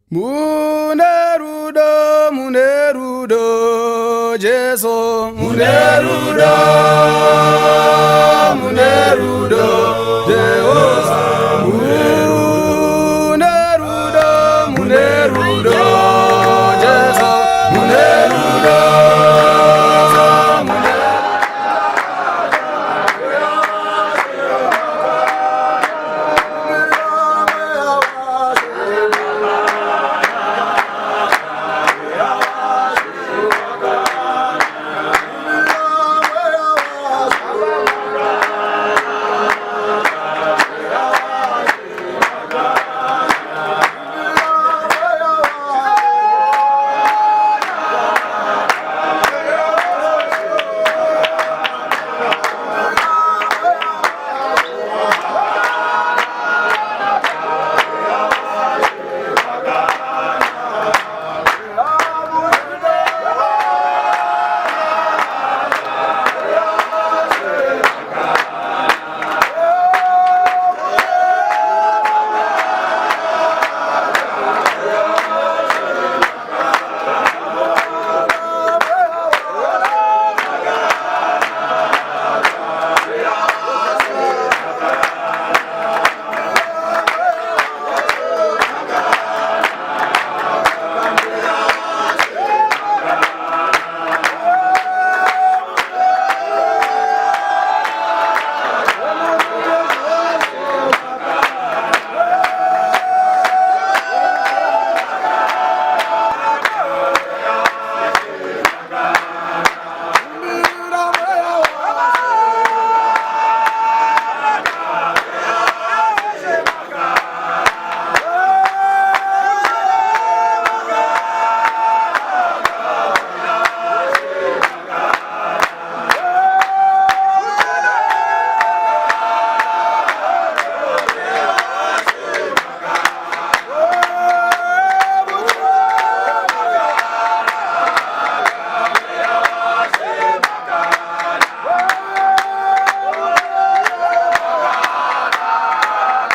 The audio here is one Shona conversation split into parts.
Mune rudo, mune rudo, Jesu, mune rudo, mune rudo, Jehovah, mune rudo, mune rudo, Jesu, mune rudo.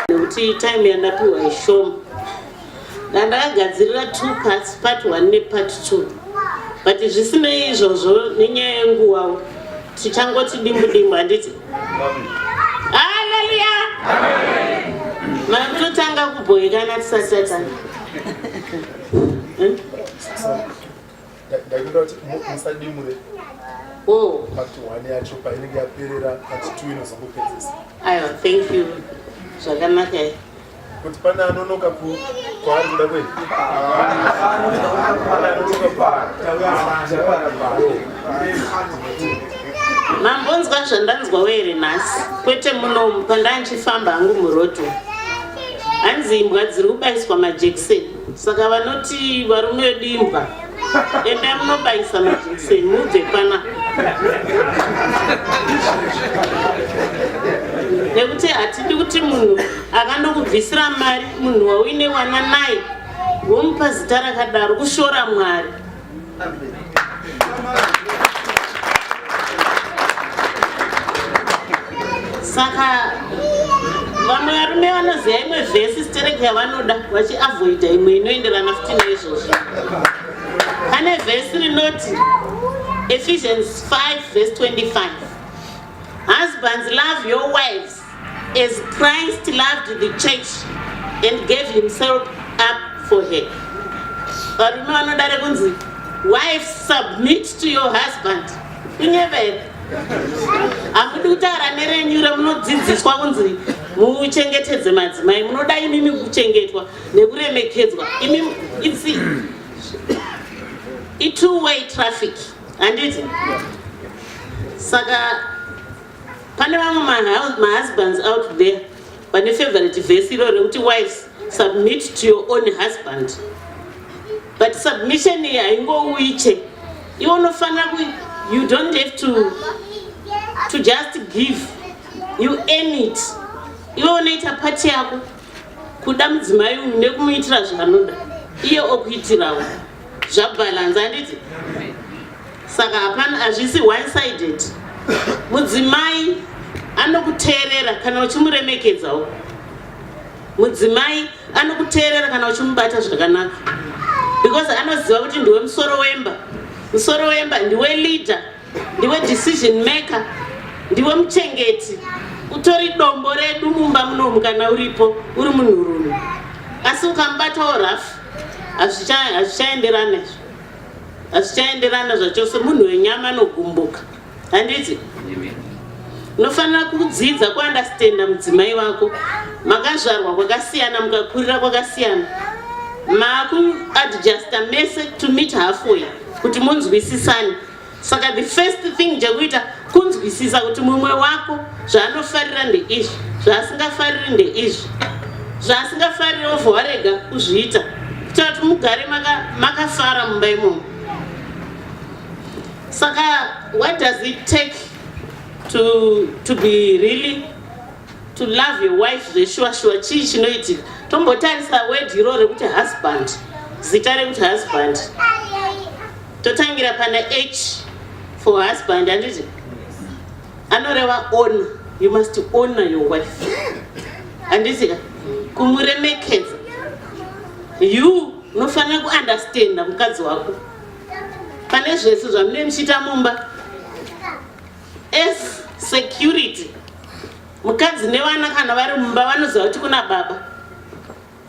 Nekuti time yandapiwa ishoma, ndandakagadzirira two parts, part one nepart two, but zvisinei izvozvo nenyaya yenguvawo tichangoti dimbu dimbu, handiti? Haleluya! Makutotanga kubhoekana tisati tatanga. Ndaikuda kuti musadimure. Oh. Part 1 yacho painenge yaperera, part 2 inozongopedzesa. Aiwa, thank you. Zvakanaka. Kuti pane anonoka kwaari kuda kwei? Pane anonoka. Mambonzwa zvandanzwa here nhasi? Kwete munomu, pandanchifamba hangu muroto. Hanzi imbwa dziri kubayiswa majekiseni. Saka vanoti varume vedu imbwa, endai munobayisa majekiseni mubve pana. Nekuti hatidi kuti munhu akandokubvisira mari, munhu wauine wana naye, womupa zita rakadaro, kushora Mwari. Saka vamwe varume vanoziva imwe vhesi stereki yavanoda, vachiavoida imwe inoenderana futi neizvozvo. Pane vhesi rinoti Ephesians 5 verse 25, "Husbands, love your wives as Christ loved the church and gave himself up for her." Varume vanoda rekunzi "Wives, submit to your husband." Kunyevera hamudi kutaura nerenyu ramunodzidziswa kunzi muchengetedze madzimai. Munoda imimi kuchengetwa nekuremekedzwa. Imi it's i-two way traffic, handiti? Saka pane vamwe mahusbands out there vane favorite verse iro rekuti "Wives, submit to your own husband." But submission iyi haingouiche iwe. Unofanira ku you don't have to just give, you earn it. Iwe unoita part yako kuda mudzimai uyu nekumuitira zvaanoda, iye okuitirawo, zvabhalanza, handiti? Saka hapana, hazvisi one sided. Mudzimai anokuteerera kana uchimuremekedzawo. Mudzimai anokuteerera kana uchimubata zvakanaka, because anoziva kuti ndiwe musoro wemba. Musoro wemba ndiwe leader, ndiwe decision maker, ndiwe muchengeti, utori dombo redu mumba munomu kana uripo uri munhurume. Asi ukamubatawo rough, hazvichaenderana izvo, hazvichaenderana zvachose. Munhu wenyama anogumbuka, handiti? Unofanira kudzidza kuunderstanda mudzimai wako. Makazvarwa kwakasiyana, mukakurira kwakasiyana, maakuadjusta mese to meet halfway kuti munzwisisane. Saka the first thing chekuita kunzwisisa kuti mumwe wako zvaanofarira ndeizvi, zvaasingafariri ndeizvi. Zvaasingafariri obva warega kuzviita, kuitira kuti mugare makafara mumba imomo. Saka what does it take to be really to love your wife zveshuwa shuwa? Chii chinoitika? Tombotarisa word iro rekuti husband, zita rekuti husband. Totangira pana H for husband, handiti? Anoreva honor. You must honor your wife, handiti ka? Kumuremekedza. You unofanira kuunderstanda mukadzi wako pane zvese zvamunenge muchiita mumba. S, security. Mukadzi nevana kana vari mumba vanoziva kuti kuna baba.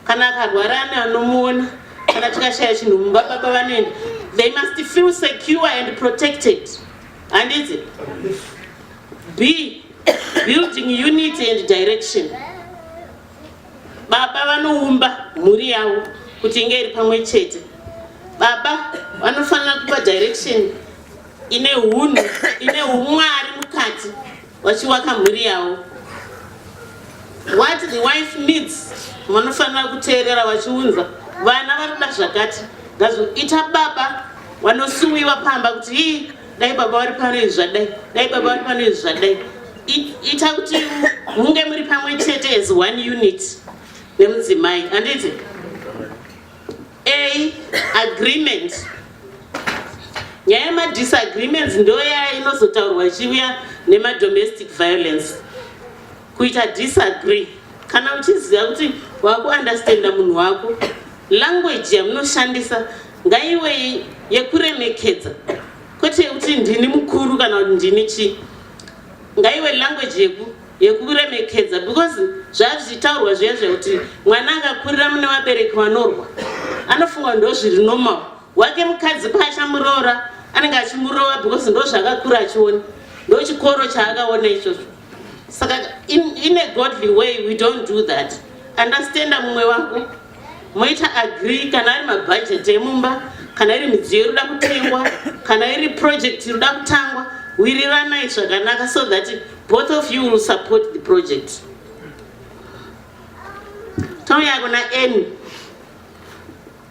Kana akarwara, ane anomuona. Kana tikashaya chinhu mumba, baba vanoenda. They must feel secure and protected, handiti? B, building unity and direction. Baba vanoumba mhuri yavo kuti inge iri pamwe chete. Baba vanofanira kupa direction ine hunhu, ine umwari mukati, vachiwaka mhuri yavo. What the wife needs, vanofanira kuteerera vachiunza. Vana vari kuda zvakati, ngazvo. Ita baba vanosuwiwa pamba kuti, "Ii, dai baba vari pano izvi zvadai, dai baba vari pano izvi zvadai." Ita kuti munge muri pamwe chete as one unit nemudzimai, handiti? A, agreement. Nyaya yemadisagreements ndoyaya inozotaurwa ichiuya nemadomestic violence. Kuita disagree, kana uchiziva kuti wakuunderstanda munhu wako, language yamunoshandisa ngaiwe yekuremekedza, kwete yekuti ndini mukuru kana kuti ndini chii. Ngaiwe language yekuremekedza, because zvava zvichitaurwa zviya zvekuti mwana akakurira mune vabereki vanorwa, anofunga ndo zviri normal. Wake mukadzi paachamuroora, anenge achimurova because ndo zvakakura achiona, ndo chikoro chaakaona ichocho. Saka in a godly way, we don't do that. Understanda mumwe wako, moita agree. Kana ari mabhajeti emumba, kana iri midziyo iri kuda kutengwa, kana iri project iri kuda kutangwa, wiriranai zvakanaka so that both of you will support the project. Touya kuna N.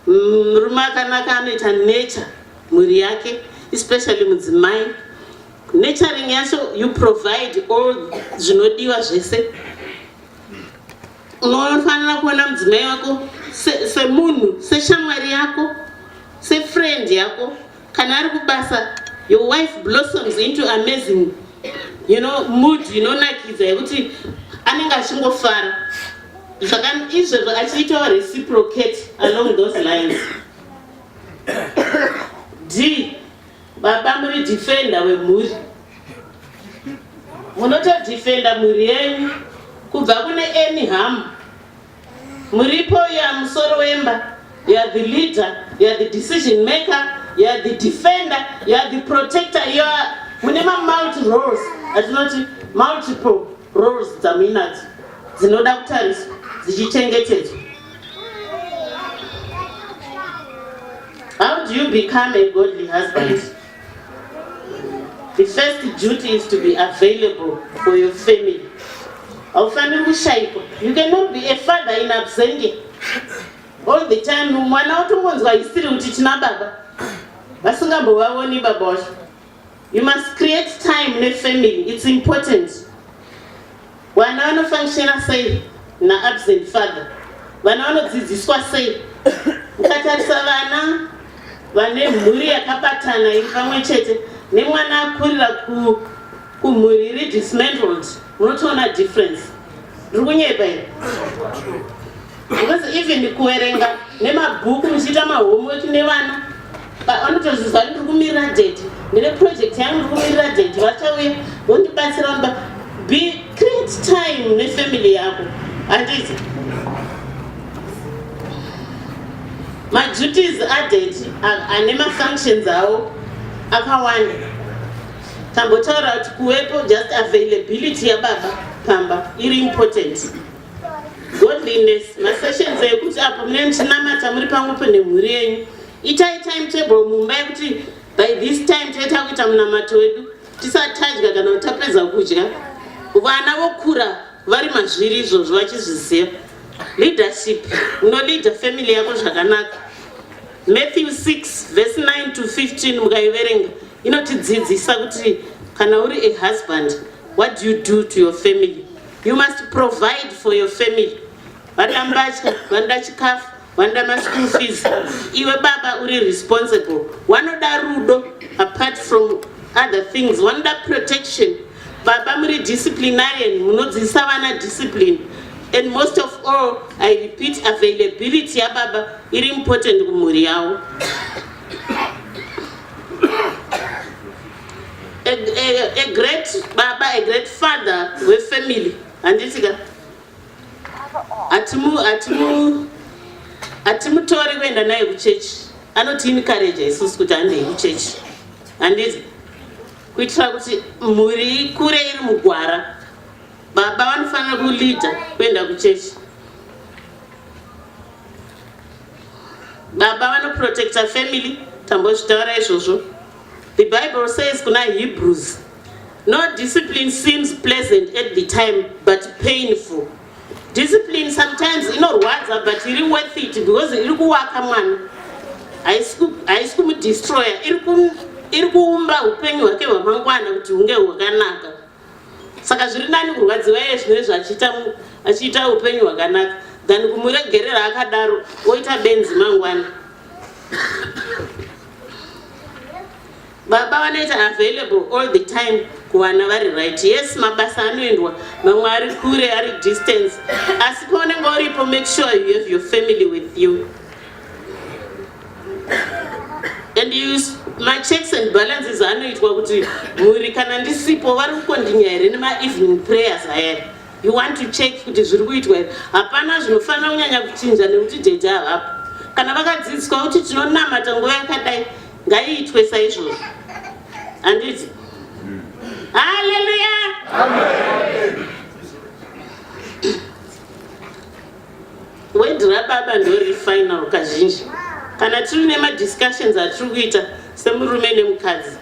Murume akanaka anoita nurture mhuri yake, especially mudzimai. Nurturing yacho, you provide all zvinodiwa zvese. Unofanira kuona mudzimai wako semunhu, seshamwari yako, sefriend yako. Kana ari kubasa, your wife blossoms into amazing mood inonakidza yekuti anenge achingofara. Izvezvo achiitawo reciprocate along those lines. D, baba muri defender wemhuri. Munotodefenda mhuri yenyu kubva kune any harm. Muripo ya musoro wemba. You are the leader, you are the decision maker, you are the defender, you are the protector. You are mune mamulti roles, atinoti multiple roles dzamuinadzo dzinoda kutariswa dzichichengetedzwa. How do you become a godly husband? The first duty is to be available for your family. Haufaniri kushayikwa. You cannot be a father in absentia all the time. Mwana watongonzwa isiri kuti tina baba, vasingambovaoni baba wacho. You must create time nefamily. It's important. Vana vanofunctiona sei naabsent father? Vana vanodzidziswa sei? Ukatarisa vana vane mhuri yakabatana iri pamwe chete nemwana akurira kumhuri iri dismantled, munotoona difference. Ndiri kunyepa here? Because even kuverenga nemabhuku muchiita mahomework nevana, vanotozviziva kuti ndiri kumirira daddy, ndine project yangu, ndiri kumirira daddy, vachauya vondibatsira. Vanoba be create time nefamily yako, handiti? Maduties adaddy ane mafunctions avo akawanda. Tambotaura kuti kuvepo, just availability yababa pamba iri important. Godliness, masessions ekuti apo munee muchinamata muri pamwepo nemhuri yenyu. Itai timetable mumba yekuti by this time toita kuita munamato wedu tisati tadya kana kuti tapedza kudya. Vana vokura vari mazviri izvozvo, vachizviziva. Leadership, unoleada family yako zvakanaka. Matthew 6 verse 9 to 15, mukaiverenga inotidzidzisa kuti kana uri a husband, what do you do to your family? You must provide for your family. Vanoda mbatya, vanoda chikafu, vanoda maschool fees. Iwe baba uri responsible. Vanoda rudo, apart from other things vanoda protection. Baba muri disciplinarian, munodzidzisa vana discipline. And most of all, I repeat, availability yababa iri important kumhuri yavo. A great baba, a great father wefamily, handiti ka, hatimutori kuenda naye kuchechi. Anotiencourage isusu kuti handei kuchechi, handiti? Kuitira kuti mhuri ikure iri mugwara, baba vanofanira kuleada kuenda kuchechi. Baba vanoprotecta family, tambozvitaura izvozvo. The Bible says kuna Hebrews, "No discipline seems pleasant at the time, but painful." Discipline sometimes inorwadza, but iri worth it because iri kuvaka mwana, haisi kumudestroya, iri kuumba upenyu hwake hwamangwana kuti hunge hwakanaka. Saka zviri nani kurwadziwa iye zvino izvi achiita upenyu hwakanaka than kumuregerera akadaro oita benzi mangwana. Baba vanoita available all the time kuvana vari right. Yes, mabasa anoendwa, mamwe ari kure, ari distance, asi paunenge uripo, make sure you have your family with you and you machecks and balances anoitwa kuti mhuri, kana ndisipo, vari kucontinue here nemaevening prayers aya? You want to check kuti zviri kuitwa here. Hapana zvinofanira kunyanya kuchinja nekuti daddy havapo. Kana vakadzidziswa kuti tinonamata nguva yakadai, ngaiitwe saizvozvo, handiti? Haleluya! Word rababa ndori final kazhinji. Kana tiri nemadiscussions atiri kuita semurume nemukadzi,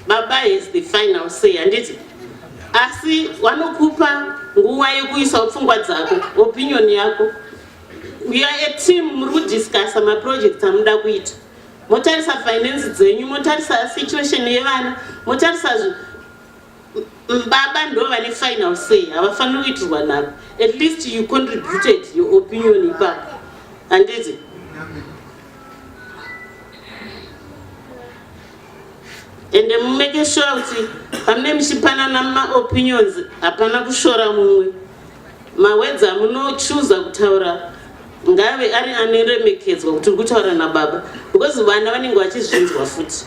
baba has the final say, handiti? Asi vanokupa nguva yekuisawo pfungwa dzako, opinion yako. You are a team, muri kudiscussa maprojects amuda kuita, motarisa finance dzenyu, motarisa situation yevana, motarisa baba ndo vane final say, havafaniri kuitirwa nharo. At least you contributed your opinion ipapo, handiti? Ende mumake sure kuti pamune muchipanana maopinions, hapana kushora mumwe. Mawords amunochuza kutaura ngave ari anoremekedzwa kuti uri kutaura nababa, because vana vanenge vachizvinzwa futi,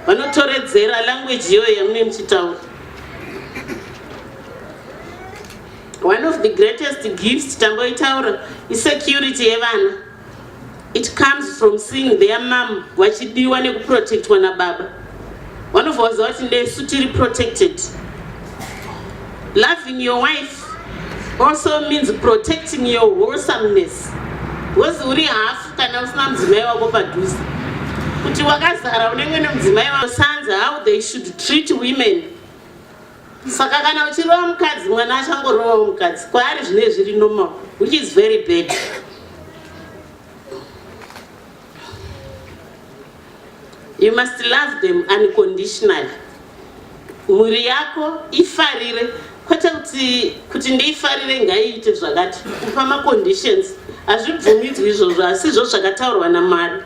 vanotoredzera language iyoyo yamunee muchitaura. One of the greatest gifts tamboitaura isecurity yevana. It comes from seeing their mum vachidiwa nekuprotectwa nababa. Vanobva vaziva kuti nesu tiri protected. Loving your wife also means protecting your wholesomeness, because uri hafu kana usina mudzimai wako padhuze. Kuti wakazara unenge nemudzimai wako, sons how they should treat women. Saka kana uchirova mukadzi, mwana achangorovawo mukadzi. Kwaari zvinenge zviri normal, which is very bad. You must love them unconditionally. Mhuri yako ifarire, kwete kuti ndiifarire ngaiite zvakati, kupa maconditions hazvibvumidzwi izvozvo, asi izvo zvakataurwa naMwari,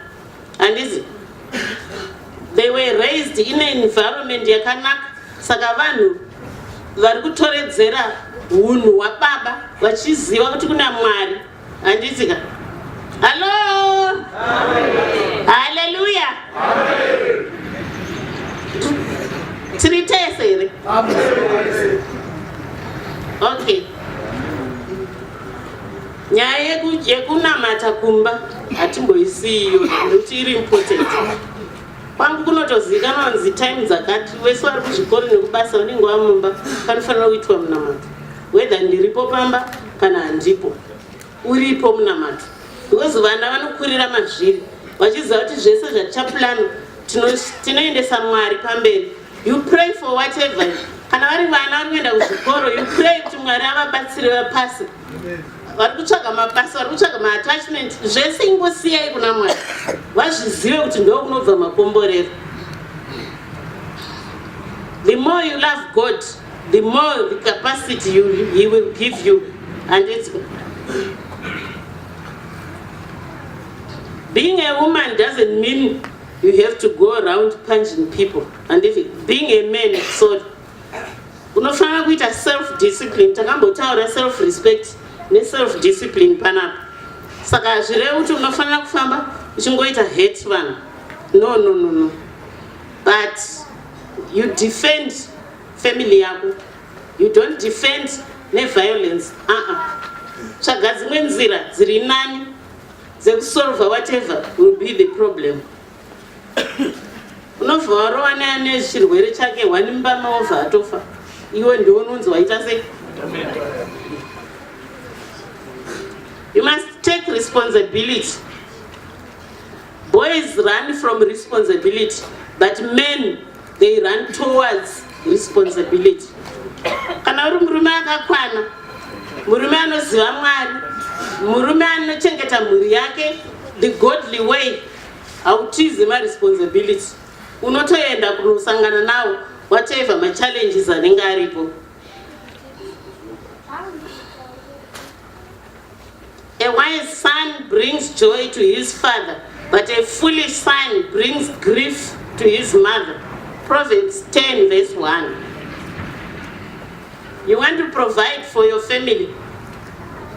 handizi? They were raised in an environment yakanaka, saka vanhu vari kutoredzera unhu hwababa vachiziva kuti kuna Mwari. Handiti ka? Hallo? Haleluya! Tiri tese here? Okay. Nyaya yekunamata kumba hatimboisiyi iyoyo nekuti iri important. Kwangu kunotozivikanwa kunzi time dzakati wese vari kuzvikoro nekubasa vanenge vamumba panofanira kuitwa munamato whether ndiripo pamba kana handipo uripo munamato because vana vanokurira mazviri vachiziva kuti zvese zvatichaplana tinoendesa Mwari pamberi. You pray for whatever. Kana vari vana vari kuenda kuzvikoro, you pray kuti Mwari avabatsire vapase. Vari kutsvaga mabasa, vari kutsvaga maattachment, zvese ingosiyai kuna Mwari. Vazvizive kuti ndo kunobva makomborero. The more you love God, the more the capacity he will give you. And it's being a woman doesn't mean you have to go around punching people. And if being a man, sorry, unofanira kuita self discipline. Takambotaura self respect neself discipline panapa. Saka hazvirevi kuti unofanira kufamba uchingoita hate vanhu. No, no, no, no. But you defend family yako. You don't defend neviolence. Uh-uh. Tsvaga dzimwe nzira dziri nani dzekusolva whatever will be the problem. Unobva warova neane chirwere chake one mbama wobva atofa. Iwe ndiwe unonzi waita sei? You must take responsibility. Boys run from responsibility, but men, they run towards responsibility. Kana uri murume akakwana, murume anoziva Mwari, murume anochengeta mhuri yake the godly way, hautizi maresponsibility. Unotoenda kunosangana nawo whatever machallenges anenge aripo. A wise son brings joy to his father, but a foolish son brings grief to his mother. Proverbs 10 verse 1. You want to provide for your family.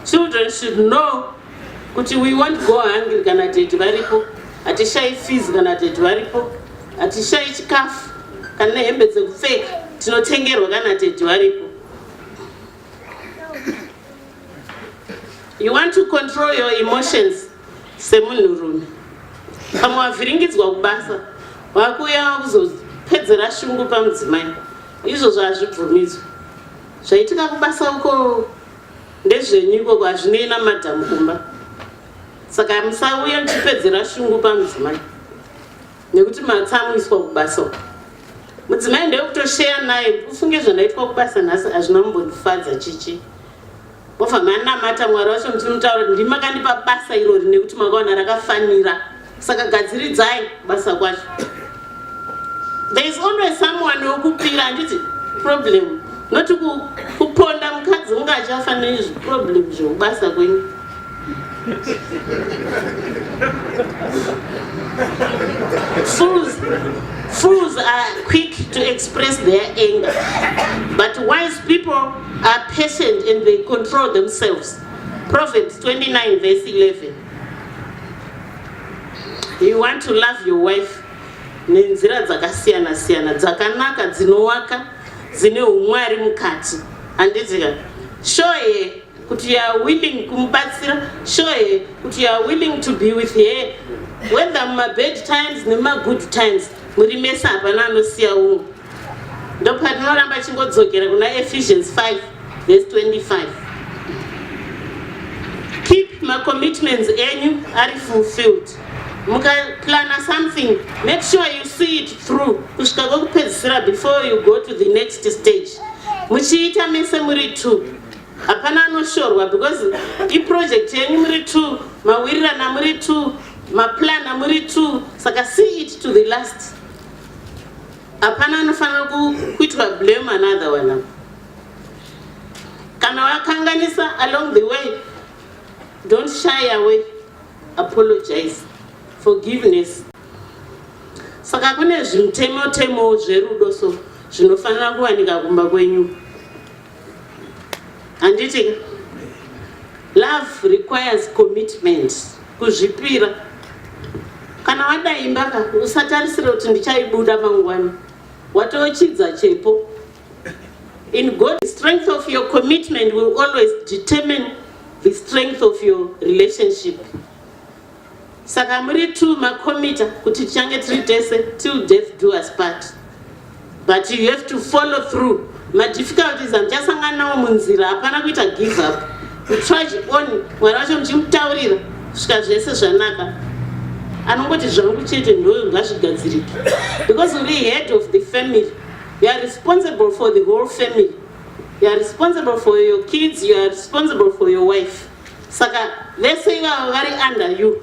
Children should know kuti we won't go hungry kana daddy varipo. Hatishayi fees kana daddy varipo. Hatishayi chikafu kana nehembe dzekupfeka tinotengerwa kana daddy varipo. You want to control your emotions semunhurume. Pamwe wavhiringidzwa kubasa, wakuuya kuzopedzera shungu pamudzimai. Izvozvo hazvibvumidzwi. Zvaitika kubasa uko ndezvenyu ikoko, hazvinei namadhamu kumba. Saka musauya muchipedzera shungu pamudzimai nekuti matsamwiswa kubasa uko. Mudzimai ndewekutosheya naye, ufunge zvandaitwa kubasa nhasi hazvina kumbondifadza chichi. Mobva manamata Mwari wacho muchimutaura kuti ndimi makandipa basa irori nekuti makaona rakafanira. Saka gadziridzai basa kwacho. There is always someone wekupira, handiti problem. Not kuponda mukadzi unge achafa nezviproblem zvekubasa kwenyu. Fools are quick to express their anger, but wise people are patient and they control themselves. Proverbs 29 verse 11. You want to love your wife nenzira dzakasiyana siyana, dzakanaka, dzinowaka, dzine umwari mukati. Handiti ka? Show her kuti you are willing kumubatsira, show her kuti you are willing to be with her whether mumabad times nemagood times. Muri mese, hapana anosiya umwe. Ndopatinoramba chingodzokera kuna Ephesians 5 verse 25. Keep macommitments enyu ari fulfilled. Mukaplana something, make sure you see it through kusvika kwekupedzisira before you go to the next stage. Muchiita mese muri two, hapana anoshorwa because iproject yenyu muri two, mawirirana muri two, maplana muri two. Saka see it to the last. Hapana anofanira kuitwa blame another one. Kana wakanganisa along the way, don't shy away, apologize. Forgiveness. Saka kune zvimutemo-temo zverudo so zvinofanira kuwanika kumba kwenyu, handiti? Love requires commitment, kuzvipira. Kana wada imba ka usatarisira kuti ndichaibuda mangwana. Watochidza chepo. In God, the strength of your commitment will always determine the strength of your relationship. Saka muri two makomita kuti tichange tiri tese till death do us part. But you have to follow through. Madifficulties amuchasangana nawo munzira hapana kuita give up. You trudge on, Mwari wacho muchimutaurira kusvika zvese zvanaka. Anongoti zvangu chete ndo ngazvigadzirike. Because uri head of the family. You are responsible for the whole family. You are responsible for your kids, you are responsible for your wife. Saka vese ivavo vari under you.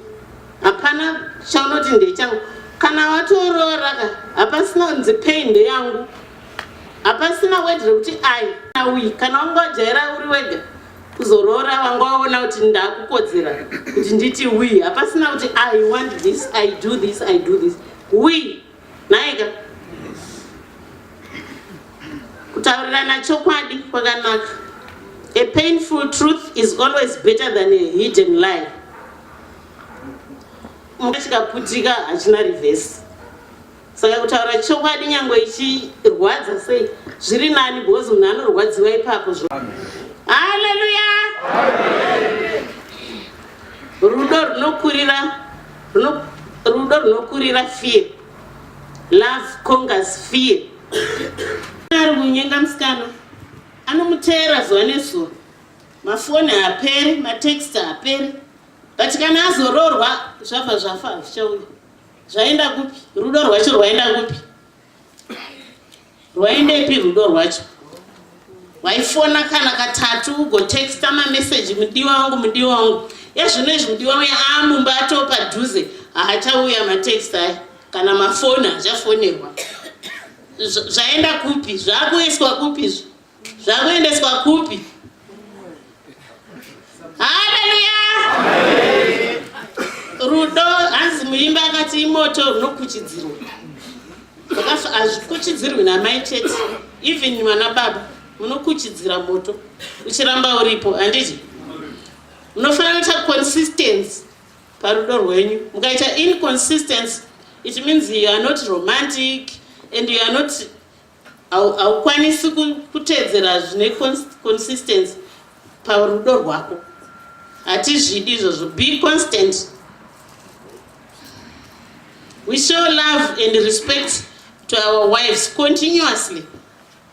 Hapana chaunoti ndechangu. Kana watoroora ka hapasina kunzi pain ndeyangu. Hapasina word rekuti I na we. Kana wanga wajaira uri wega kuzoroora wanga waona kuti ndakukodzera kuti nditi we. Hapasina kuti I want this, I do this, I do this. We. Nhaika? Kutaurirana chokwadi kwakanaka. A painful truth is always better than a hidden lie. Chikaputika hachina reverse. Saka kutaura chokwadi nyangwe ichirwadza sei zviri nani because munhu anorwadziwa ipapo. Haleluya! Rudo runokurira rudo runokurira fear. Love conquers fear. Ari kunyenga musikana anomuteera zuva nezuva, mafoni haaperi, matext haaperi, but kana azoroorwa zvabva zvafa, hazvichauya. Zvaenda kupi? Rudo rwacho rwaenda kupi? Rwaendepi rudo rwacho? Waifona kana katatu ugotexta mameseji, mudiwa wangu, mudiwa wangu. Ezvino izvi mudiwa uya amumba atoo padhuze, haachauya matext aya kana mafoni hachafonerwa. Zvaenda kupi? Zvakuiswa kupi? Zvakuendeswa kupi? Haleluya! Rudo, hanzi muimba akati imoto runokuchidzirwa. Hazvikuchidzirwi namai chete, even vana baba munokuchidzira moto uchiramba uripo, handiti? Munofanira kuita consistency parudo rwenyu. Mukaita inconsistency, it means you are not romantic and you are not haukwanisi kuteedzera zvine consistency parudo rwako. Hatizvidi izvozvo. Be constant. We show love and respect to our wives continuously.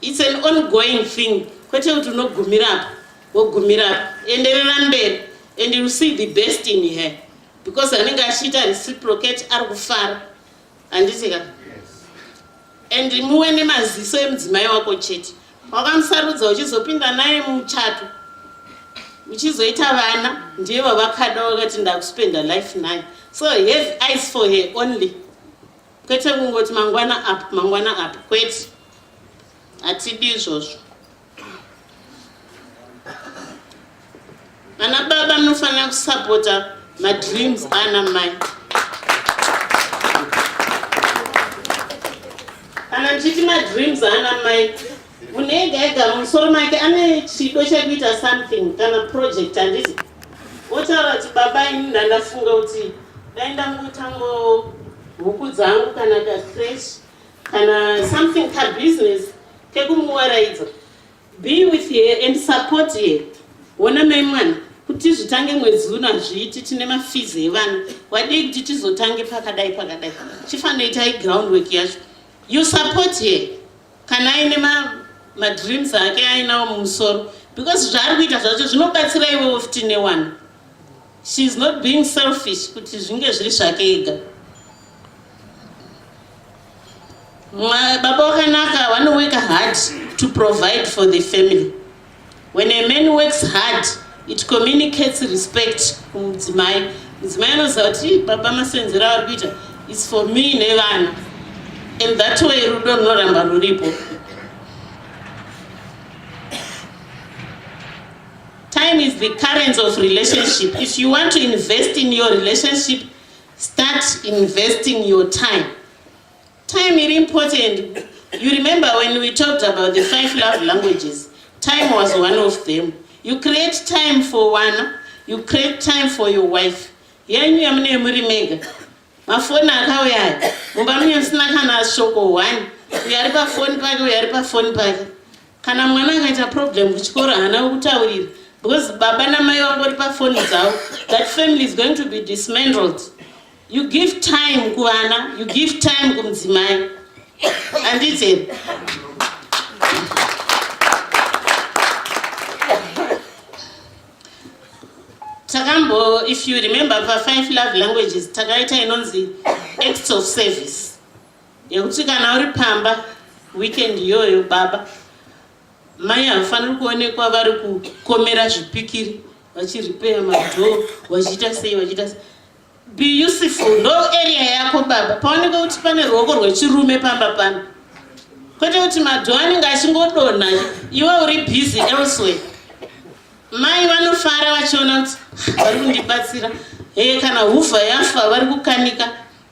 It's an ongoing thing. Kwete kuti unogumira apa wogumira apa. Enderera mberi and you see the best in her because anenge achiita reciprocate, ari kufara, handiti ka? And muwe nemaziso emudzimai wako chete. Wakamusarudza uchizopinda naye muchato, uchizoita vana, ndiye wavakada, wakati ndakuspenda life naye. So have eyes for her only, kwete kungoti mangwana up, mangwana up. Kwete, hatidi izvozvo. Vana baba munofanira kusapota madreams ana mai. Kana ndichiti madreams ana mai, munhu ega ega mumusoro make ane chido chekuita something kana project, handiti? Otaura kuti baba, ini ndandafunga kuti dai ndangotango huku dzangu kana kacreche kana something, kabusiness kekumuwaraidza. Be with her and support her. Wona mai mwana, kuti zvitange mwedzi uno hazviiti, tine mafees evana. Wadii kuti tizotange pakadai pakadai? Chifanoitai groundwork yacho. You support her kana aine madreams ake ainawo mumusoro, because zvaari kuita zvacho zvinobatsira iwewo futi newana. She is not being selfish kuti zvinge zviri zvake ega. Baba wakanaka vanowork hard to provide for the family. When a man works hard, it communicates respect kumudzimai. Mudzimai anoziva kuti baba masenzero avari kuita is for me nevana, and that way rudo runoramba ruripo. Time is the currency of relationship. If you want to invest in your relationship, start investing your time. Time is important. You remember when we talked about the 5 love languages, time was one of them. You create time for one. You create time for your wife. Yenyu yamunee muri mega. Mafoni akauya aya. Mumba mune musina kana shoko one. Uyo ari pafoni pake, uyo ari pafoni pake. Kana mwana akaita problem kuchikoro haana kutaurira because baba namai vangori pafoni dzavo. That family is going to be dismantled. You give time kuvana, you give time kumudzimai. Handiti here? Takambo, if you remember, pa 5 love languages takaita inonzi acts of service yekuti kana uri pamba weekend iyoyo baba mai havafaniri kuonekwa vari kukomera zvipikiri vachiripeya madhoo vachiita sei vachiita sei. Be useful, ndo area yako baba, paonekwe kuti pane ruoko rwechirume pamba pano, kwete kuti madhoo anenge achingodonha iwe uri busy elsewhere. Mai vanofara vachiona kuti vari kundibatsira, hee kana huvha yafa vari kukanika,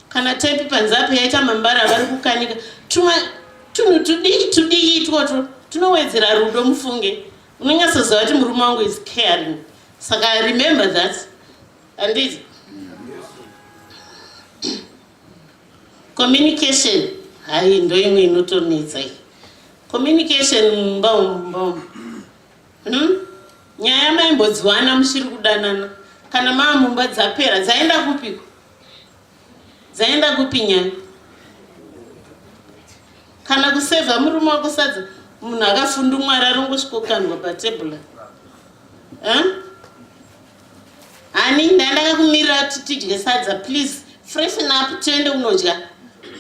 kana tepi panze apo yaita mambara vari kukanika. Tunhu tudiki tudiki itwotwo tunowedzera rudo mufunge. Unonyatsoziva kuti murume wangu is caring, saka remember that. Handiti communication hai ndo imwe inotonetsa iyi communication mumba umu, mumba umu. Nyaya maimbodziwana muchiri kudanana, kana maa mumba dzapera, dzaenda kupiko? Dzaenda kupi nyaya? Kana kusevha murume wako sadza, munhu akafundumwara arongosvikokandwa patebhura. Hani ndandakakumirira kuti tidye sadza, please freshen up tiende kunodya.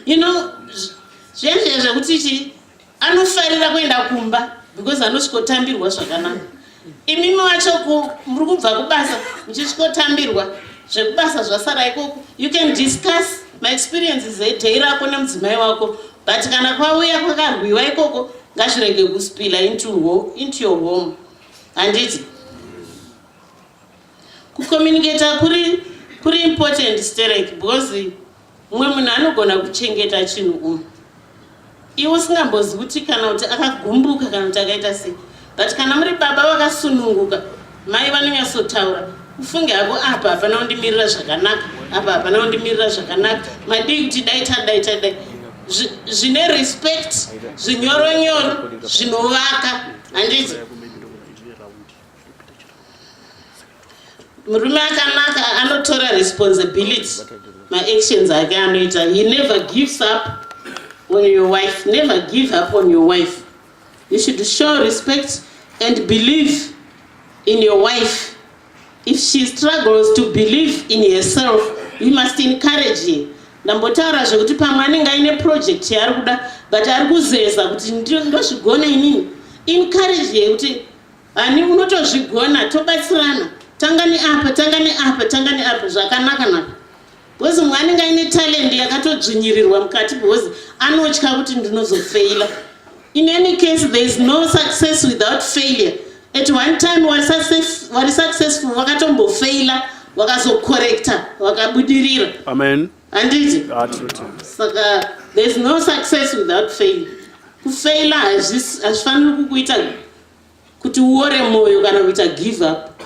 You know, zviya zviya zvekuti chi anofarira kuenda kumba because anosvikotambirwa zvakanaka. Imimi wacho muri kubva kubasa muchisvikotambirwa zvekubasa zvasara ikoko. You can discuss my experiences eday rako nemudzimai wako, but kana kwauya kwakarwiwa ikoko ngazvirege kuspila into your home. Handiti kucommunicata kuri important sterek, because mumwe munhu anogona kuchengeta chinhu umu iwe usingambozi kuti kana kuti akagumbuka kana kuti akaita sei, but kana muri baba vakasununguka, mai vanonyatsotaura, ufunge hako, apa hapana kundimirira zvakanaka, apa hapana kundimirira zvakanaka, madii kuti dai tadai tadai, zvine respect, zvinyoronyoro zvinovaka. Handiti murume akanaka anotora responsibility maactions ake anoita. He never gives up on your wife. Never give up on your wife. You should show respect and believe in your wife. If she struggles to believe in herself, you must encourage her. Ndambotaura zvekuti pamwe anenge aine project yaari kuda, but ari kuzeza kuti ndozvigona inini. Encourage her kuti hani unotozvigona, tobatsirana, tanga neapa, tanga neapa, tanga neapa, zvakanaka naka, because mumwe anenge aine talent yakatodzvinyirirwa mukati because anotya kuti ndinozofeila. In any case, there is no success without failure. At one time vari successful vakatombofeila, vakazocorrecta, vakabudirira. Amen. Handiti? Ah, true. Saka there is no success without failure. Kufeila hazvifaniri kukuita kuti uore mwoyo kana kuita give up.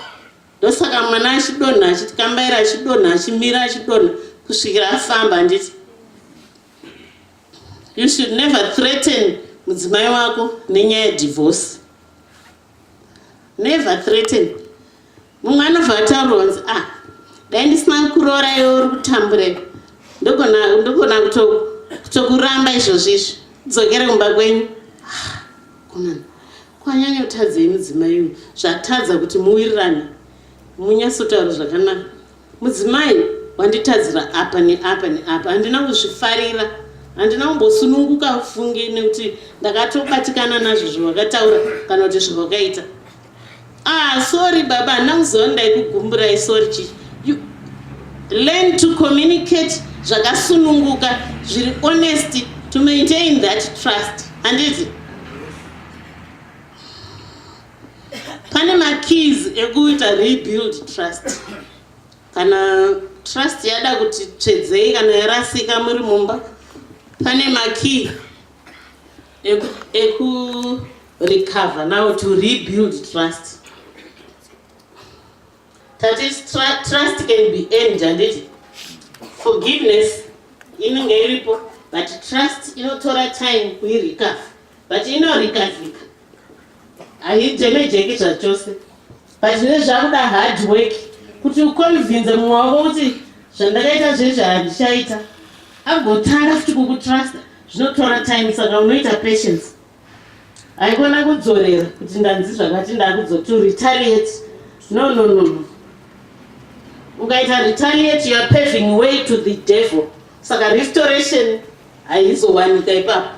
Ndosaka mwana achidonha, achikambaira, achidonha, achimira, achidonha kusvikira afamba. Handiti? You should never threaten mudzimai wako nenyaya yedivorce. Never threaten. Mumwe anobva ataurwa kunzi, ah, dai ndisina kuroora iwe uri kutambura, ndogona kutokuramba izvozvo izvi, dzokere kumba kwenyu. Ah, komana, kwanyanyotadzei mudzimai uyu zvatadza kuti muwirirane, munyatsotaura zvakanaka? Mudzimai, wanditadzira apa neapa neapa, handina kuzvifarira, handina kumbosununguka funge nekuti ndakatobatikana nazvo zvawakataura kana kuti zvawakaita. Ah, sorry baba, handina kuziva ndaikugumburai, sorry. Chi you learn to communicate zvakasununguka, zviri honest, to maintain that trust. Handiti pane makeys ekuita rebuild trust kana trust yada kuti tsvedzei, kana yarasika muri mumba? Pane makey ekurecover now, to rebuild trust. Tati trust can be earned, handiti? Forgiveness inenge iripo, but trust inotora time kuirecover, but inorecovika, haidemejeki zvachose, but nezvakuda hard work kuti uconvince mumwe wako kuti zvandakaita zvezvi handichaita, agotanga futi kukutrusta, zvinotora time. Saka unoita patience. Haikona kudzorera kuti ndanzi zvakati, ndakudzo to retaliate. No, no, no, no. Ukaita retaliate, you are paving way to the devil. Saka restoration haizowanika ipapo.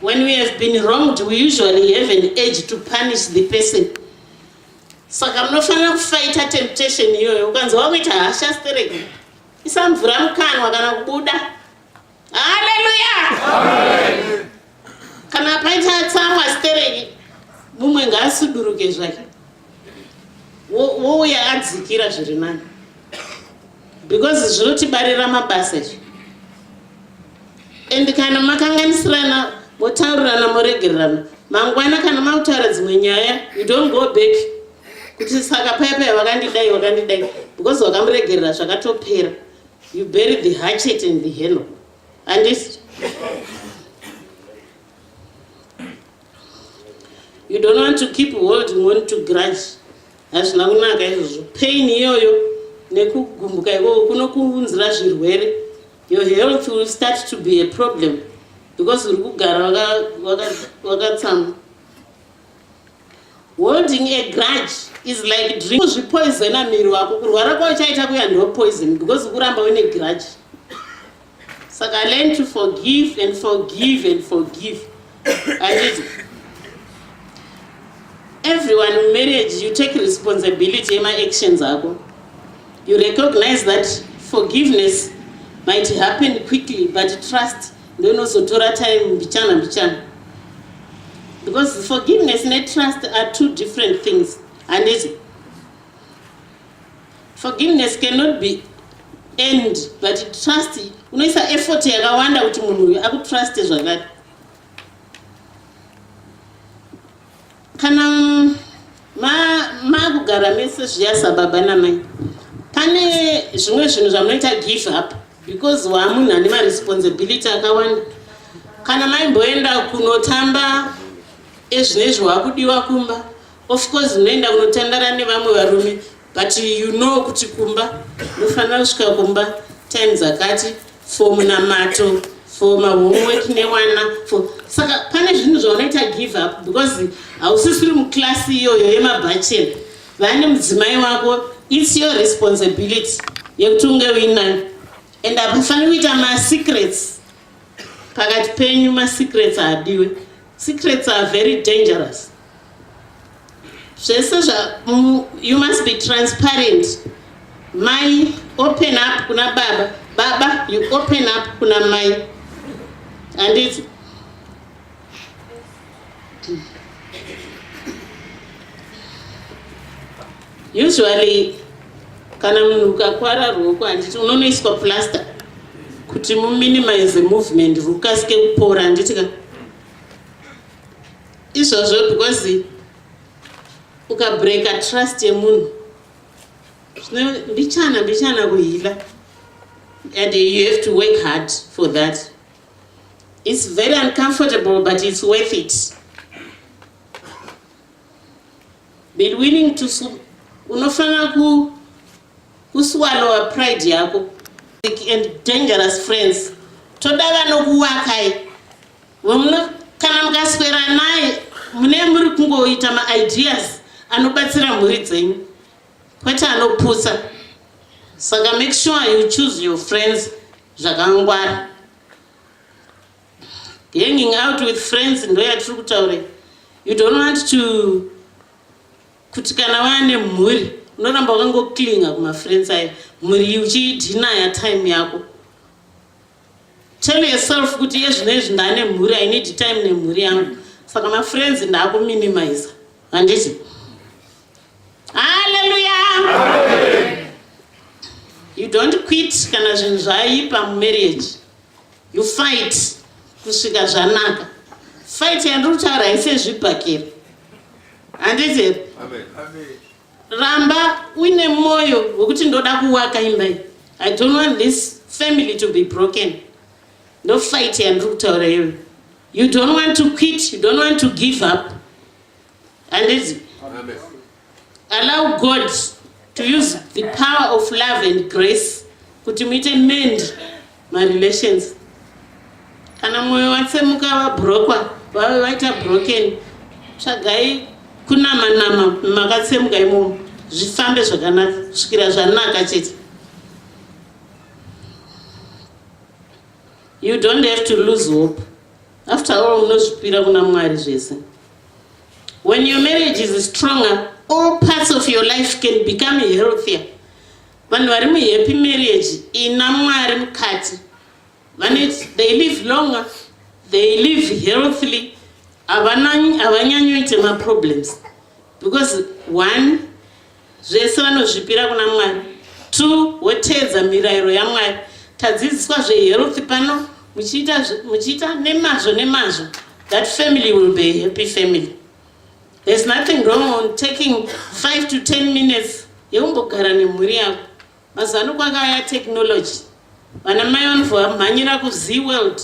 When we have been wronged, we usually have an urge to punish the person. Saka munofanira kufighta temptation iyoyo. Ukanzi wakuita hasha stereki, isa mvura mukanwa kana kubuda. Haleluya! Kana paita tsamwa stereki, mumwe ngaasuduruke zvake, wouya adzikira, zviri nani, because zvinotibarira mabasa izvi. And kana makanganisirana, motaurirana, moregererana. Mangwana kana makutaura dzimwe nyaya, you don't go back kuti saka paya paya wakandidai, wakandidai, because wakamuregerera, zvakatopera. You bury the hatchet and the hello, handisi? You don't want to keep holding on to grudge. Hazvina kunaka izvozvo. Pain iyoyo nekugumbuka ikoko kunokuunzira zvirwere. Your health will start to be a problem because uri kugara wakatsamwa. Holding a grudge is like drink, kuzvipoisona miri wako. Kurwara kwauchaita kuya ndo poison, because kuramba uine grudge. Saka learn to forgive and forgive and forgive, handiti? Everyone in marriage, you take responsibility yema-actions ako. You recognize that forgiveness might happen quickly, but trust ndoinozotora time, mbichana mbichana, because forgiveness netrust are two different things, handiti? Forgiveness cannot be earned, but trust unoisa effort yakawanda kuti munhu uyu akutruste zvakare. Kana makugara mese zviya sababa namai, pane zvimwe zvinhu zvamunoita give up because waamunhu ane maresponsibility akawanda. Kana maimboenda kunotamba, ezvinezvi wakudiwa kumba. Of course unoenda kunotandara nevamwe varume, but you know kuti kumba unofanira kusvika kumba time dzakati for munamato, for mahomework newana for. Saka pane zvinhu zvaunoita give up because hausisiri muklasi iyoyo yemabachelor vane mudzimai wako. It's your responsibility yekuti unge uinayo, and hapafaniri kuita masecrets pakati penyu. Masecrets haadiwe. Secrets are very dangerous. Zvese zva you must be transparent. Mai, open up kuna baba. Baba, you open up kuna mai, handiti? Usually kana munhu ukakwara ruoko, handiti unonoiswa plaster kuti muminimize movement, rukasike kupora, handiti ka? Izvozvo because ukabreka trust yemunhu, zvino mbichana mbichana kuheala, and you have to work hard for that. It's very uncomfortable, but it's worth it. Be willing to, unofanira kuswallowa pride yako and dangerous friends. Toda vanokuwakai. Kana mukaswera naye, mune muri kungoita maideas anobatsira mhuri dzenyu, kwete anoputsa. Saka make sure you choose your friends zvakangwara. Hanging out with friends ndo yatiri kutaura. You don't want to kuti kana waane mhuri unoramba wakangoclinga kumafriends ayo, mhuri uchiidhinaya time yako. Tell yourself kuti iye zvino izvi ndaane mhuri, I need time nemhuri yangu, saka mafriends ndaakuminimiza, handiti? Haleluya! You don't quit kana zvinhu zvaipa mumarriage. You fight kusvika zvanaka. Fight yandiri kutaura haisi yezvibhakera, handiti here? Ramba uine mwoyo wekuti ndoda kuwaka imba iyi. I don't want this family to be broken. Ndo fight yandiri kutaura iyoyo. You don't want to quit, you don't want to give up. Handiti? Allow God to use the power of love and grace kuti muite mend marelations. Kana mwoyo watsemuka wabrokwa, vave vaita broken, tsvagai kunama nama makatsemuka imomo zvifambe zvakanaka kusvikira zvanaka chete. You don't have to lose hope. After all, unozvipira kuna Mwari zvese. When your marriage is stronger, all parts of your life can become healthier. Vanhu vari muhappy marriage ina Mwari mukati vane they live longer, they live healthily, havanyanyoite maproblems because one zvese vanozvipira kuna Mwari, two woteedza mirayiro yaMwari. Tadzidziswa zvehealth pano muchiita muchiita nemazvo nemazvo, that family will be a happy family. There's nothing wrong on taking 5 to 10 minutes yekumbogara nemhuri yako. Mazuva ano kwakauya technology, vana mai vanovamhanyira kuZee World.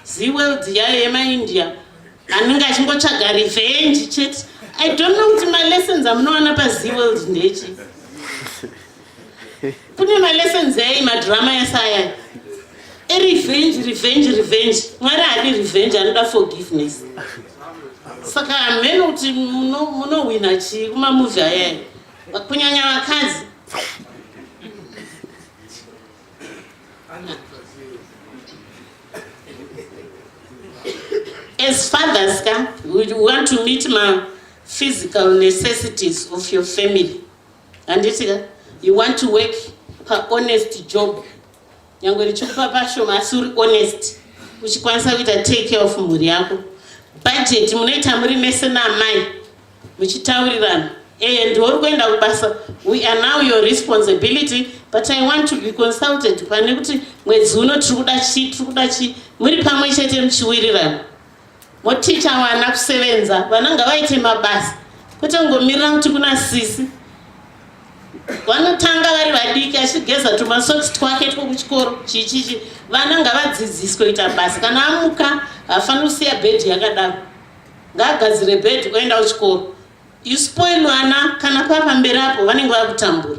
Zee World yayo yemaIndia anenge achingotsvaga revenge chete. I don't know kuti malessons amunowana paZee World ndechi. Kune malessons ei madrama ese aya erevenge, revenge, revenge. Mwari haadi revenge, anoda forgiveness. Saka hameno kuti munohwina chii kumamovie ayaya, kunyanya vakadzi. As fathers ka, we want to meet my physical necessities of your family. Handiti ka, you want to work pahonest job, nyangwe richikupa pashoma asi uri honest, uchikwanisa kuita take care of mhuri yako. Budget munoita muri mese naamai muchitaurirana. Ndiwe kuenda kubasa, we are now your responsibility, but I want to be consulted pane kuti mwedzi uno tiri kuda chii, tiri kuda chii, muri pamwe chete muchiwirirana. Moticha vana kusevenza, vana ngavaite mabasa kwete kungomirira kuti kuna sisi. Vanotanga vari vadiki achigeza tumasokisi twake twokuchikoro chichichi. Vana ngavadzidziswe kuita basa. Kana amuka haafaniri kusiya bhedhi yakadaro, ngaagadzire bhedhi oenda kuchikoro. You spoil vana, kana papamberi apo vanenge vakutambura.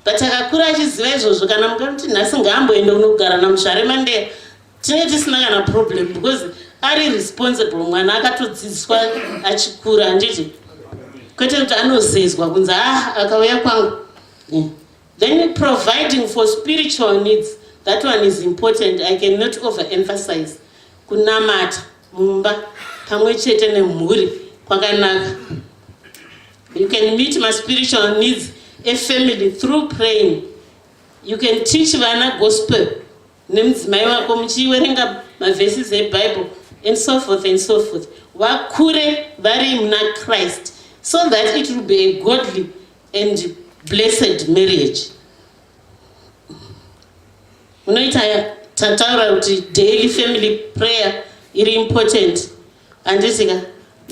But akakura achiziva izvozvo, kana mukamuti nhasi ngaamboenda unogara naMuzvare Mandeya, tinenge tisina kana problem because ari responsible. Mwana akatodzidziswa achikura, handiti? Kwete kuti anozezwa kunzi ah, akauya kwangu. Then providing for spiritual needs, that one is important. I cannot overemphasize. Kunamata mumba pamwe chete nemhuri kwakanaka. You can meet my spiritual needs a family through praying. You can teach vana gospel nemudzimai wako muchiverenga maverses eBible and so forth and so forth. Vakure vari muna Christ so that it will be a godly and blessed marriage. Unoita tataura kuti daily family prayer iri important, handiti ka?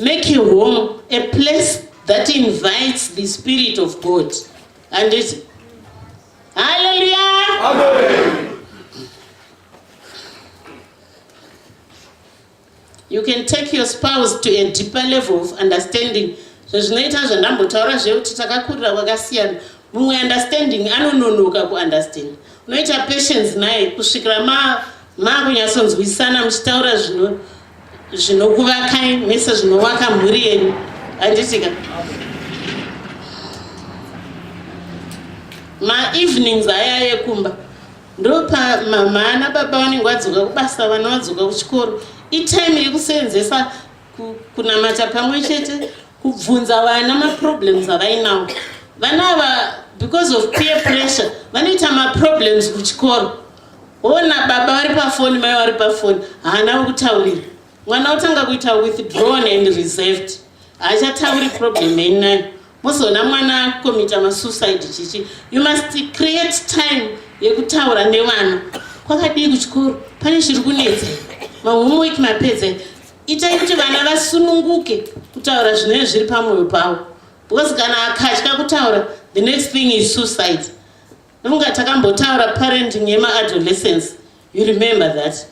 Make your home a place that invites the spirit of God, handiti? Hallelujah. You can take your spouse to a deeper level of understanding. Zvezvinoita zvandambotaura zvekuti takakurira kwakasiyana, mumwe understanding anononoka kuunderstand. Unoita patience naye kusvikira makunyatsonzwisana muchitaura zvinokuvakai mese, zvinovaka mhuri yenyu, handitika? Maevenings aya ekumba ndopa mama nababa vanenge vadzoka kubasa, vana vadzoka kuchikoro, itime yekuseenzesa kunamata pamwe chete, kubvunza vana maproblems avainawo. Vana ava, because of peer pressure, vanoita maproblems kuchikoro. Ona baba vari pafoni, mai vari pafoni, haana wekutaurira. Mwana otanga kuita withdrawn and reserved, haachatauri problem einayo. Mozoona mwana acommita masuicide chichi. You must create time yekutaura nevana. Kwakadii kuchikoro? Pane chiri kunetsa? Mahomework mapedza? Itai kuti vana vasununguke kutaura zvinenge zviri pamwoyo pavo. Because kana akatya kutaura, the next thing is suicide. Ndofunga takambotaura parenting yemaadolescence. You remember that.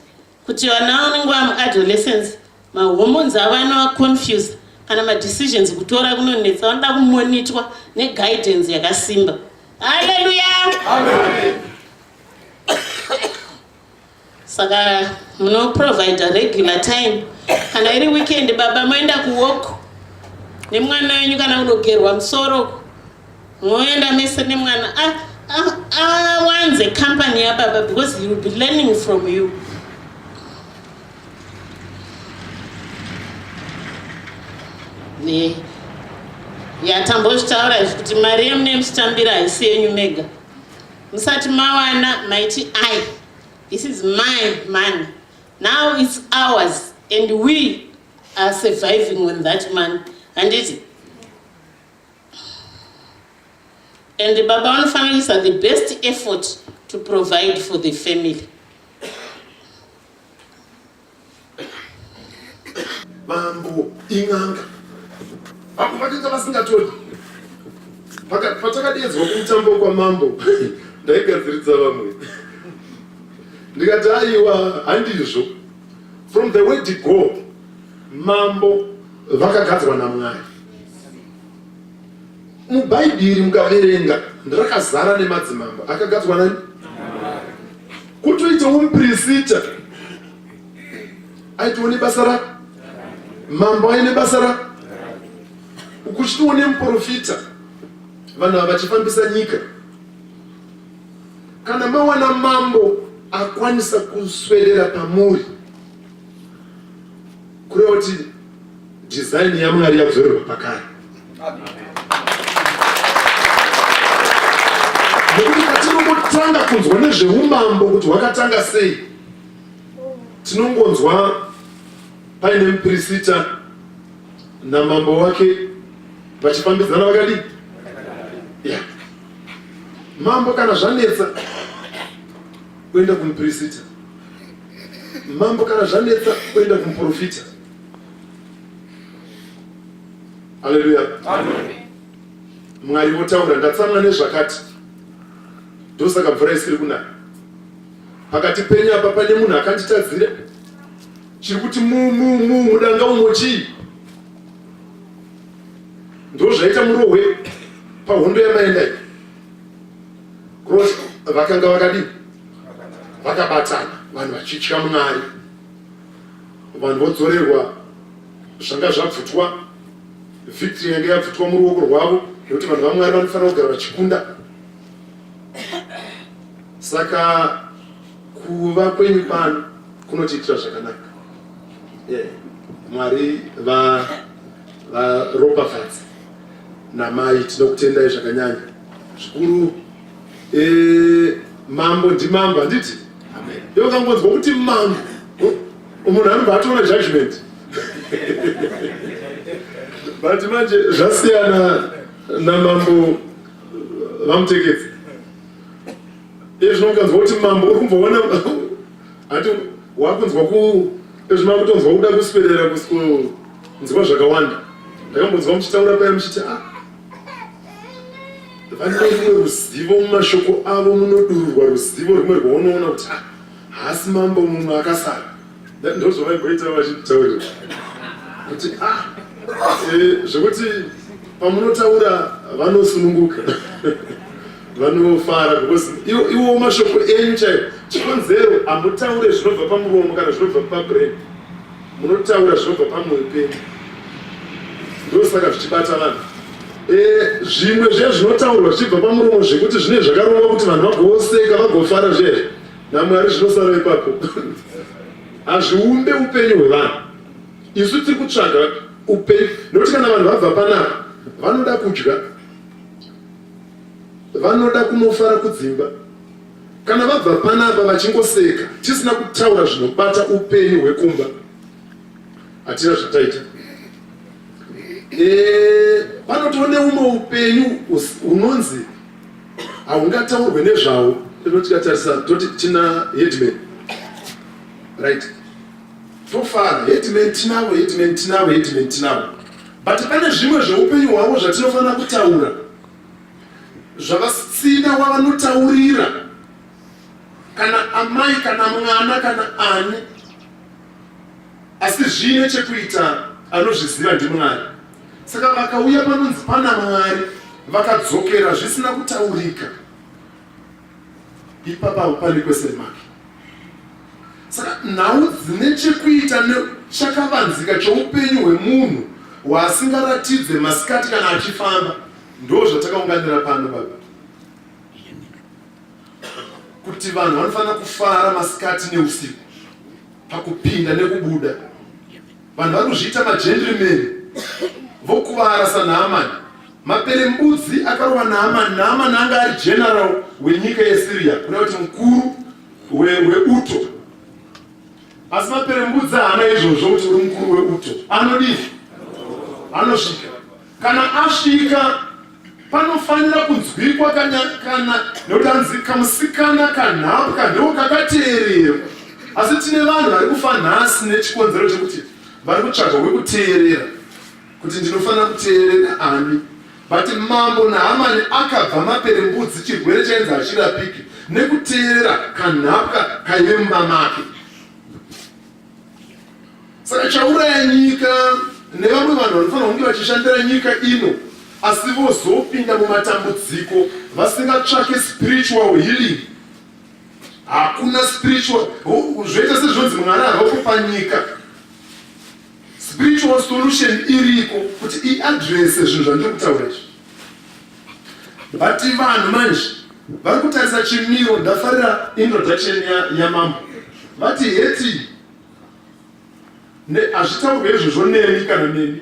Kuti vana vanenge vamuadolescence, mahormones avo anova confused kana madecisions kutora kunonetsa, vanoda kumonitwa neguidance yakasimba. Haleluya! Amen. Saka munoprovida regular time kana iri weekend baba moenda kuwalk nemwana wenyu kana kunogerwa musoro moenda mese nemwana awanze company yababa because he will be learning from you. Ne yatambozvitaura izvi kuti mari yemune muchitambira haisi yenyu mega. Musati mawana maiti I this is my money now it's ours and we are surviving on that money handiti and baba vanofanira kuisa the best effort to provide for the family. Mambo in'anga. Vamwe vakanga vasingatodi. Patakadeedzwa kumutambo kwamambo ndaigadziridza vamwe. Ndikati aiwa handizvo. From the word go mambo vakagadzwa naMwari. MuBhaibheri mukaverenga rakazara nemadzimambo akagadzwa nani? Kutoitawo mupirisita aitiwo nebasa ra mambo aine basa ra kuchitiwo nemuprofita vanhu ava vachifambisa nyika. Kana mawana mambo akwanisa kuswedera pamuri kureva kuti Design yaMwari yadzorerwa pakare. Nekuti patinongotanga kunzwa nezveumambo kuti hwakatanga sei, tinongonzwa paine mupirisita namambo wake vachifambidzana vakadii? Yeah. Mambo kana zvanetsa kuenda kumupirisita, mambo kana zvanetsa kuenda kumuprofita. Haleluya. Mwari votaura ndatsamwa nezvakati. Ndosaka mvura isiri kunaya. Pakati penyu apa pane munhu akanditadzira. Chiri kuti mu mu mu mudanga umo chii? Ndozvaita murohwe pahondo yamaenda iyi. Cross vakanga vakadii? Vakabatana vanhu vachitya Mwari. Vanhu vodzorerwa zvanga zvabvutwa, victory yange yabvutwa muruoko rwavo, nekuti vanhu vaMwari vanofanira kugara vachikunda. Saka kuva kwenyu pano kunotiitira zvakanaka. Yeah. Mwari varopafadze namai, tinokutendai zvakanyanya zvikuru. E, mambo ndimambo handiti? Iwe ukangonzwa kuti mambo, munhu anobva atoona judgment. But manje zvasiyana namambo vaMuteketsi. Iye zvino ukanzwa kuti mambo uri kubva wana hati wakunzwa ku izvi makutonzwa kuda kuswedera kunzwa zvakawanda. Ndakambonzwa muchitaura paya muchiti ah Vane rumwe ruzivo mumashoko avo munodururwa ruzivo rumwe rwaunoona kuti ah, haasi mambo mumwe akasara. Ndozvavaimboita vachitaurira kuti ah, e, zvekuti pamunotaura vanosununguka vanofara because iwo mashoko enyu chaiwo chikonzero hamutaure zvinobva pamuromo kana zvinobva pabrain Munotaura zvinobva pamwoyo penyu ndosaka zvichibata vanhu. E, zvimwe zviya zvinotaurwa zvichibva pamuromo zvekuti zvine zvakarongwa kuti vanhu vagoseka vagofara zviya naMwari zvinosara ipapo. Hazviumbe upenyu hwevanhu. Isu tiri kutsvaga upenyu nekuti kana vanhu vabva panapa vanoda kudya, vanoda kunofara kudzimba. Kana vabva panapa vachingoseka tisina kutaura zvinobata upenyu hwekumba, hatina zvataita. E, panotova neumwe upenyu hunonzi haungataurwe nezvawo. Tikatarisa toti tina headman, right? Tofara headman tinavo, headman tinavo, headman tinavo. But pane zvimwe zveupenyu hwavo zvatinofanira kutaura zvavasina wavanotaurira kana amai kana mwana kana ani asi zviine chekuita anozviziva ndimwari saka vakauya panonzi pana mwari vakadzokera zvisina kutaurika ipapa pane question mark saka nhau dzine chekuita nechakavanzika choupenyu hwemunhu hwaasingaratidze masikati kana achifamba ndo zvatakaunganira pano baba kuti vanhu vanofanira kufara masikati neusiku pakupinda nekubuda Vanhu vari kuzviita magentlemen vokuvara saNaamani. Maperembudzi akarova Naamani. Naamani anga ari general wenyika yeSyria, kuda kuti mukuru weuto. We Asi maperembudzi haana izvozvo kuti uri mukuru weuto. Anodii? Anosvika. Kana asvika panofanira kunzwikwa kana kana nekuti anzi kamusikana kanhapwa ndiko kakateererwa asi tine vanhu vari kufa nhasi nechikonzero chekuti vari kutsvaga wekuteerera kuti ndinofanira kuteerera ani but mambo nahamani akabva maperembudzi chirwere chainzi hachirapiki nekuteerera kanhapwa kaive mumba make Saka chauraya nyika nevamwe vanhu vanofanira kunge vachishandira nyika ino asi vozopinda mumatambudziko vasingatsvake spiritual healing. Hakuna spiritual zvoita sezvonzi Mwari havapo panyika. Spiritual solution iriko kuti iadrese zvinhu zvandiri kutaura izvi. But vanhu manje vari kutarisa chimiro. Ndafarira introduction yamambo ya vati heti hazvitaurwe izvozvo nemi kana nemi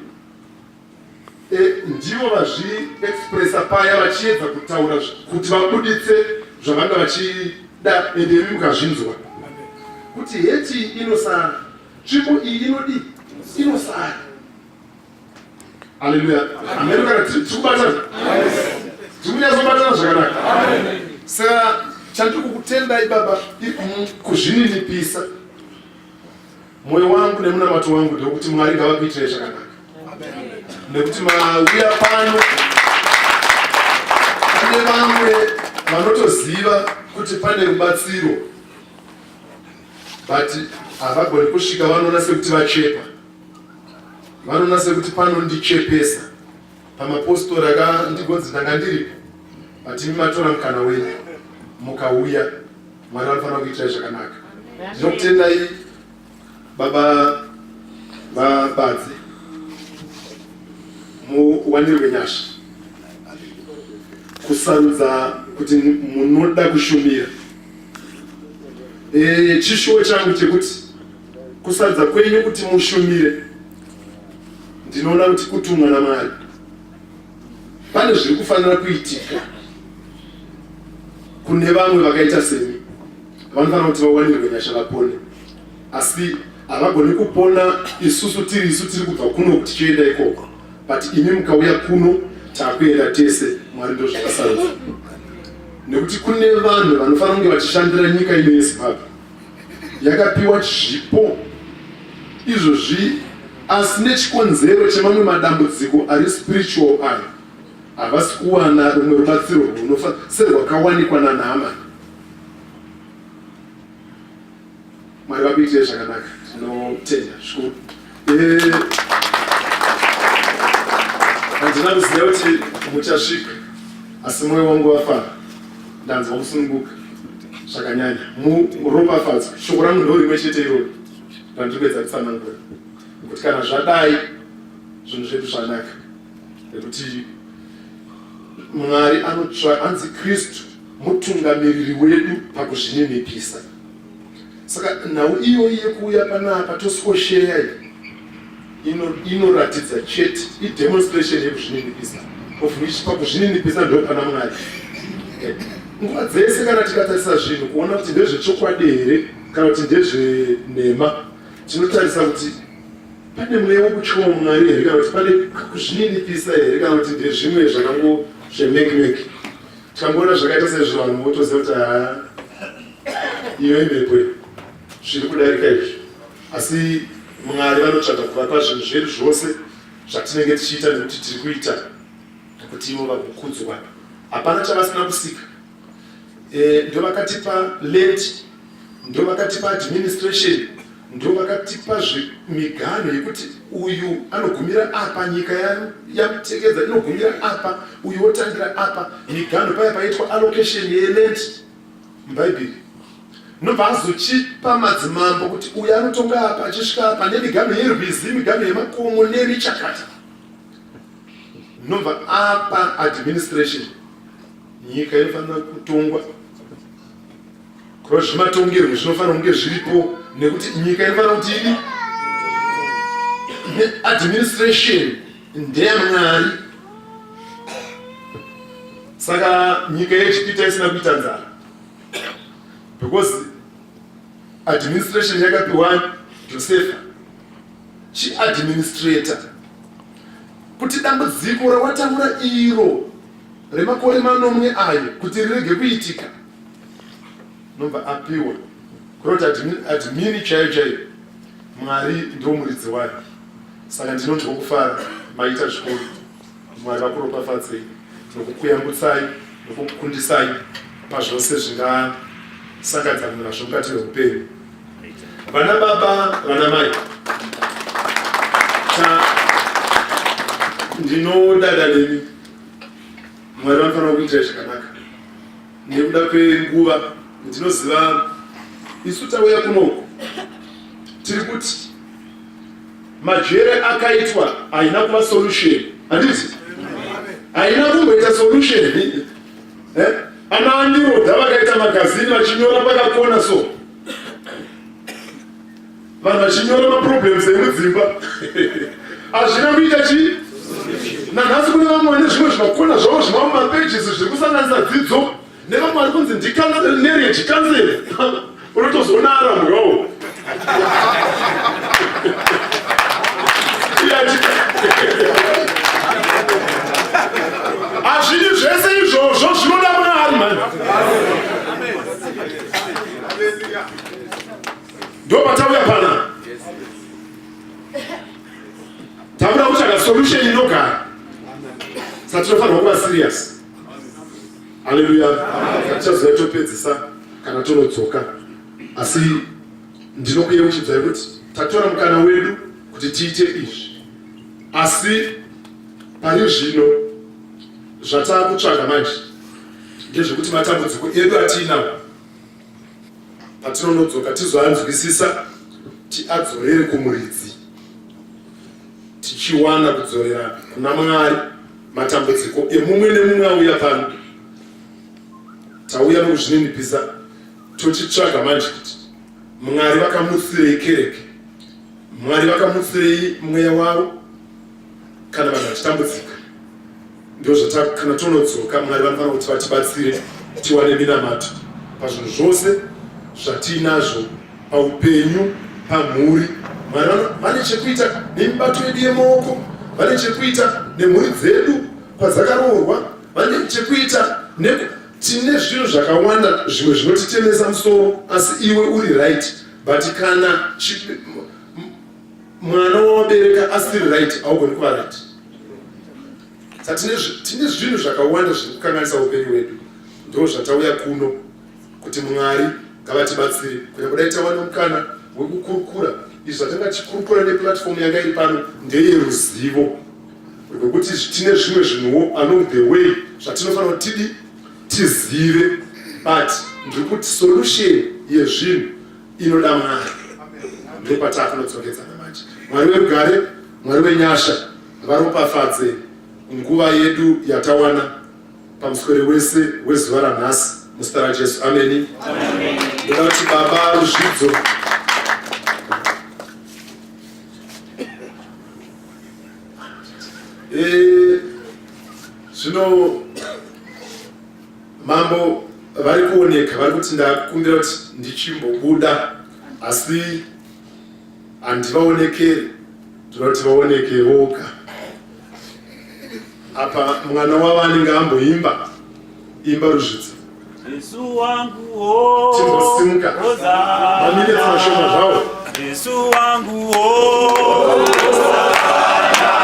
e, ndivo vazviexpressa paya vachiedza kutaura kuti vabuditse zvavanga vachida ende imi mukazvinzwa kuti heti inosara tsvimbo iyi inodii inosara Haleluya. Amen. Kana tiri kubatana. Tiri kunyatsobatana zvakanaka. Saka chandiri kukutendai baba kuzvininipisa. Moyo wangu nemunamato wangu ndewekuti Mwari ngavakuitirei zvakanaka. Nekuti mauya pano pane vamwe vanotoziva kuti pane rubatsiro but havagoni kusvika vanoona sekuti vachepa. Vanoona sekuti panondichepesa pamapostori akandigonzi ndanga ndiripo but imi matora mukana wenyu mukauya. Mwari vanofanira kuitirai zvakanaka. Ndinokutendai baba vabadzi muwanirwe nyasha kusarudza kuti munoda kushumira. E, chishuwo changu chekuti Kusarudza kwenyu kuti mushumire, ndinoona kuti kutumwa naMwari. Pane zviri kufanira kuitika kune vamwe vakaita semi, vanofanira kuti vawanirwe nyasha vapone, asi havagoni kupona isusu tiri isu tiri kubva kuno kuti tichienda ikoko, but imi mukauya kuno takuenda tese. Mwari ndozvakasarudza nekuti kune vanhu vanofanira kunge vachishandira nyika ino yeZimbabwe. yakapiwa zvipo izvozvi asi nechikonzero chemamwe madambudziko ari spiritual ayo havasi kuwana rumwe rubatsiro rwunofa serwakawanikwa naNaamani. Mwari vakuitire zvakanaka, tinotenda zvikuru. Eh, handina kuziva kuti muchasvika asi mwoyo wangu wafara ndanzwa kusununguka zvakanyanya muropafadzwe shoko rangu ndo rimwe chete iroro randiri kuedza kutsanangura kuti kana zvadai zvinhu zvedu zvanaka nekuti mwari anotsva anzi kristu mutungamiriri wedu pakuzvininipisa Saka nhau iyoyi yekuuya panapa toswosheya iyi inoratidza chete idemonstration yekuzvininipisa of which pakuzvininipisa ndo pana Mwari. Eh, nguva dzese kana tikatarisa zvinhu kuona kuti ndezvechokwadi here kana kuti ndezvenhema tinotarisa kuti pane mweya wekutyawo Mwari here kana kuti pane kuzvininipisa here kana kuti ndezvimwe zvakango zvemekmeki Tikangoona zvakaita sezvo vanhu votoziva kuti haa iyo imhepo iyo zviri kudarika izvi asi Mwari vanotsvaga kuvapa zvinhu zvedu zvose zvatinenge tichiita nekuti tiri kuita kuti ivo vagokudzwa. Hapana chavasina kusika. E, ndovakatipa land, ndovakatipa administration, ndovakatipa miganho yekuti uyu anogumira apa, nyika yamutekedza inogumira apa, uyu wotangira apa. Miganho paya paitwa allocation yeland muBhaibheri nobva azochipa madzimambo kuti uyu anotonga apa achisvika apa nemiganho yerwizi, miganho yemakomo nemichakata. Nobva apa administration, nyika inofanira kutongwa kureva zvematongerwo zvinofanira kunge zviripo nekuti nyika inofanira kuti idi administration ndeyamwari. Saka nyika yeEgipita isina kuita nzara because administration yakapiwa Josefa chiadministrator kuti dambudziko rawataura iro remakore manomwe ayo kuti rirege kuitika, nobva apiwa kuroti admini chaiyo chaiyo. Mwari ndiwo muridzi wayo. Saka ndinonzwa kufara, maita zvikuru. Mwari vakuropafadzei nokukuyambutsai nokukukundisai pazvose zvingasanganidzana nazvo mukati meupenyu. Vana baba, vana mai, ndinodada nemi. Mwari vanofanira kuitira zvakanaka. Nekuda kwenguva, ndinoziva isu tauya kunoku tiri kuti majere akaitwa haina kuva solution, handiti? Haina kumboita solution. Eh? Ana anirodha vakaita magazini vachinyora pakakona, so vanhu vachinyora maproblems emudzimba, hazvina kuita chii. Nanhasi kune vamwe vane zvimwe zvimakona zvavo zvimamwe mapages zviri kusanganisa dzidzo nevamwe vari kunzi ndimarriage counselor, unotozoona arambwawo. Hazvidi zvese izvozvo, zvinoda Mwari mani. Ndo patauya pana, takuda kutsvaga solution inogara, saka tinofanirwa kuva serious. Haleluya. Tichazoya topedzisa kana tonodzoka, asi ndinokuyeuchidzai kuti tatora mukana wedu kuti tiite izvi, asi pari zvino zvataakutsvaga manje ndezvekuti matambudziko edu atiinawo patinonodzoka tizoanzwisisa, tiadzorere kumuridzi, tichiwana kudzorera kuna Mwari matambudziko emumwe nemumwe auya pano. Tauya nokuzvininipisa, tochitsvaga manje kuti Mwari vakamutsirei kereke, Mwari vakamutsirei mweya wavo kana vanhu vachitambudzika. Ndozvata kana tonodzoka, Mwari vanofanira kuti vatibatsire tiwane minamato pazvinhu zvose zvatiinazvo paupenyu, pamhuri. Mwari vane chekuita nemibato yedu yemaoko, vane chekuita nemhuri dzedu kwadzakaroorwa, vane chekuita tine zvinhu zvakawanda zvimwe zvinotitemesa musoro, asi iwe uri right, but kana mwana wawabereka asiri right, haugoni kuva right. Sa tine zvinhu zvakawanda zviri kukanganisa upenyu hwedu. Ndo zvatauya kuno kuti Mwari ngavatibatsire. Kunyange dai tawana mukana wekukurukura izvi zvatanga tichikurukura neplatform yanga iri pano ndeyeruzivo rwekuti tine zvimwe zvinhuwo along the way zvatinofanira kuti tidi tizive, but ndiri kuti solution yezvinhu inoda Mwari. Ndopataakunodzokedzana manje. Mwari werugare, Mwari wenyasha varopafadze nguva yedu yatawana pamuswere wese wezuva ranhasi muzita raJesu, ameni. Ndoda kuti baba Ruzvidzo zvino mambo vari kuoneka, vari kuti ndakumbira kuti ndichimbobuda, asi handivaonekeri, ndinoda kuti vaoneke voga. Apa mwana wavo anenge amboimba imba Ruzvidzi. Jesu wangu oh, timbosimuka maminitsi mashoma zvawo. Jesu wangu oh, Hosanna.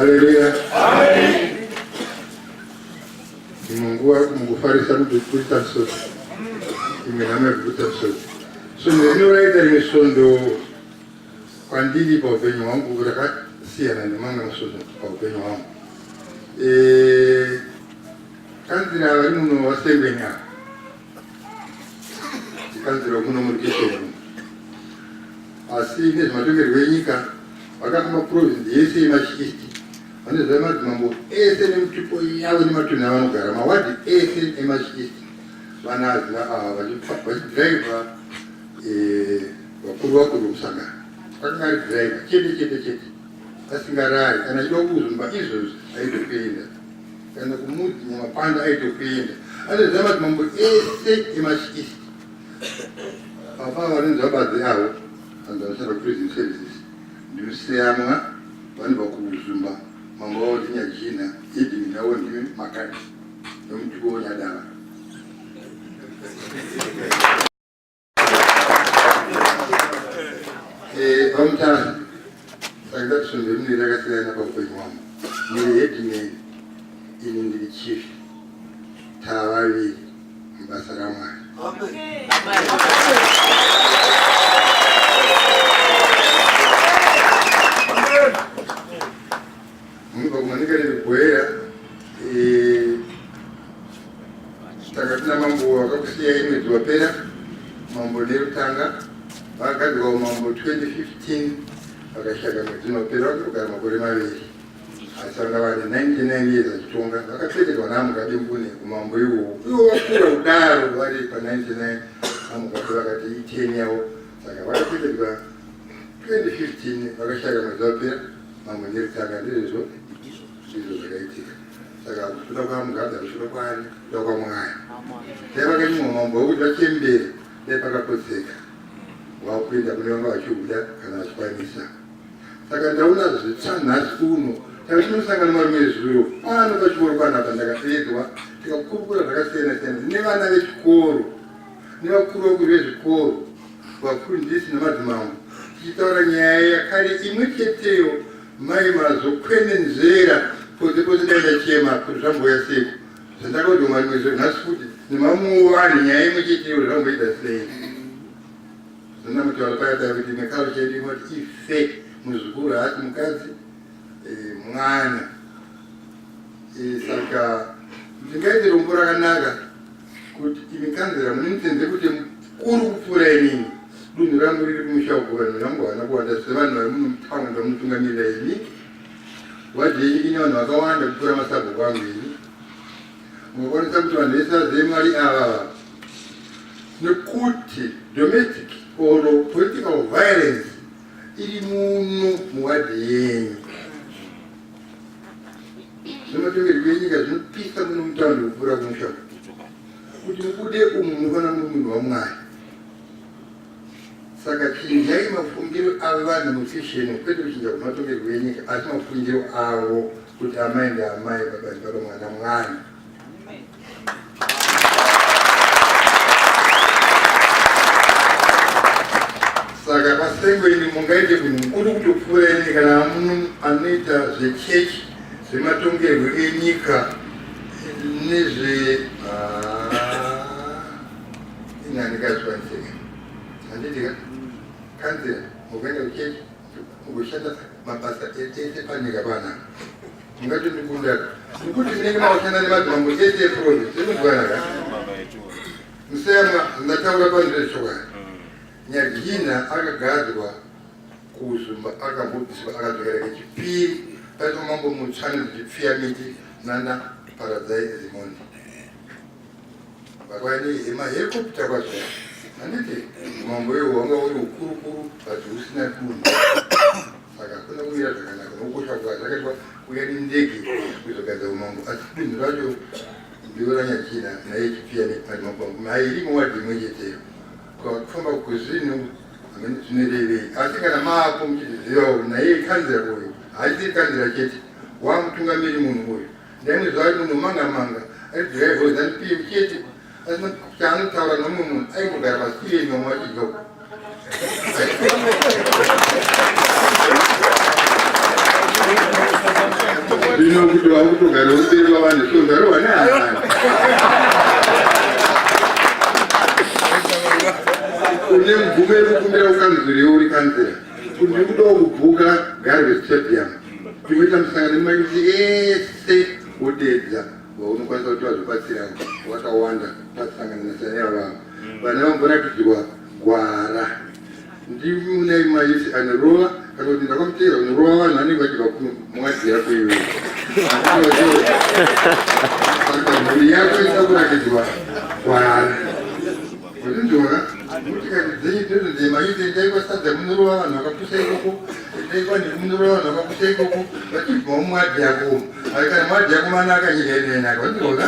Haleluya. Imwe nguva mukufarisa kuburitsa misodzi, imwe nhamo yekuburitsa misodzi. Svondo rino raita rimwe svondo kwandiri paupenyu hwangu rakasiyana nemamwe masvondo paupenyu hwangu. Eh, kanzira vari muno vasengwenya kanzira muno muri kisheni asi nezvematongerwo enyika vakafamba province yese yemachi east vanoziva madzimambo ese nemitupo yavo nematunhu avanogara mawadhi ese emachi east vanaziva ava vachidhiraivha eh, vakuru vakuru vemusangano akanga ari dhiraivha chete chete chete asingarari kana achida kuzumba izvozvi aitokuenda kana kumudzi nyamapanda aitokuenda anoziva madzimambo ese emachi east Baba vanonzi vabadzi avo vanzi vanoshanda kuprison services ndimuseyamwa vanobva kuzumba mambo vavo ndinyajina heading yavo ndi makati nomutuko wonyadava eh, vamutasa saka ndati svondo rino rakasiyana paupenyu hwangu muri headman ini ndiri chief tavaviri mubasa raMwari. Munobva kumanika nekugoera eh, tanga tina mambo vakakusiyai mwedzi wapera mambo nerutanga vakagadzirwa umambo 2015 vakashaka mwedzi unopera vakatogara makore maviri asi vanga vane 99 years achitonga vakapfekedzwa namugabe mbune umambo iwowo iwo vakura kudaro vari pa 99 amugabe vakati iteni yavo saka vakapfekedzwa 2015 vakashaya mwedzi wapera mambo nerutanga ndizvozvo ndizvo zvakaitika saka kuda kwamugabe hakuda kwaani kuda kwamwari dai vakanyimwa mambo wekuti vachembere dai pakakodzeka wakuenda kune vanga vachiuda kana vachikwanisa Saka ndaona zvitsva nhasi uno. Tave tinosangana marume zuro pano pachikoro panapa ndakapedzwa tikakurukura zvakasiyana siyana nevana vechikoro nevakuru vakuru vezvikoro vafundisi nemadzimambo tichitaura nyaya yakare imwe cheteyo mai mazokwenenzvera pose pose dai ndachema kuti zvamboya seiko zvandakaudwa marimwe zuro nhasi futi nemamwewo vanhu nyaya imwe cheteyo zvamboita sei Zvinamutaura paya paya kuti imwe culture yedu inoti ife muzukuru haasi mukadzi eh, mwana eh, saka ndingaite rombo rakanaka kuti imi kanzera mune mutenze kuti mukuru kupfuura inini dunhu rangu riri kumusha uko vanhu vangu havana kuwanda sevanhu vari muno mutaundi vamunotungamirira imi wadhi yenyu ine vanhu vakawanda kupfuura masabhuku angu ini Mungakwanisa kuti vanhu vese vazive Mwari ava nekuti domestic or political violence iri muno muwadhi yenyu. Zvematongerwo enyika zvinopisa muno mutaundi kupfuura kumusha. Kuti mubude umu munofanira muri munhu waMwari. Saka chinjai mafungiro avanhu mufisheni kwete kuchinja kwematongerwo enyika asi mafungiro avo kuti amai ndaamai baba ndibaba mwana mwana. Saka pasengo ini mungaite munhu mukuru kutopfuura ini kana munhu anoita zvechechi zvematongerwo enyika nezve ah, ini handingazvikwaniseka handiti ka kanzira mukuenda kuchechi mukushanda mabasa ese panyika panapa mungatondikunda nekuti munenge makushanda nemadzimambo ese eprovince ekunzwanaka museyamwa ndataura pano ndezvechokwadi nyajina akagadzwa kuzumba akambobviswa akadzokera kechipiri paitwa mambo mutsva nezvichipfiya miti nana paradzai zimondi Vakauya nemahelikopta kwazvo handiti umambo iwo wanga uri ukurukuru but usina dunhu saka hakuna kumira zvakanaka nokukosha kwa zvakaitwa kuuya nendege kuzogadza umambo asi dunhu racho ndiro ranyachina naye chipfiya nemadzimambo mairi muwadhi imwe cheteyo kufamba kwezvinhu zvinorevei asi kana maapo muchizivawo naye kanzira uyu haisiri kanzira chete wamutungamiri munhu uyu Ndaimwe zuva ari munhu manga manga ari driver weZanu PF chete asina chaanotaura nomumwe munhu aingogara pasiteering vamwe vachidya uko. Zvino kuti wakutogara umberi wavanhu so ndarohwa nehanani. Une mvumo yekukumbira kukanzuru iwe uri kanzira. Kuti ndiri kudawo kubhuka Garwe Stadium. Tinoita musangano nemayuti ese wodeedza vaunokwanisa kuti vazobatsira vakawanda pasangana nevava. Vana vamboratidzwa gwara. Ndimuna mayuti anorova kana kuti ndakamuteera unorova vanhu vanenge vachibva kumwadzi yako iyoyo. Saka mhuri yako inoda kuratidzwa gwara. Wazvinzwa? Motikari dzenyu dzinonzi mayuti endai kwasadza munorova vanhu vakapusa ikoko, endai kwanhiri munorova vanhu vakapusa ikoko, vachibva mumwadhi yako umu. Asi kana mwadhi yako manaka nyika ino yanaka. Wazvinzwa?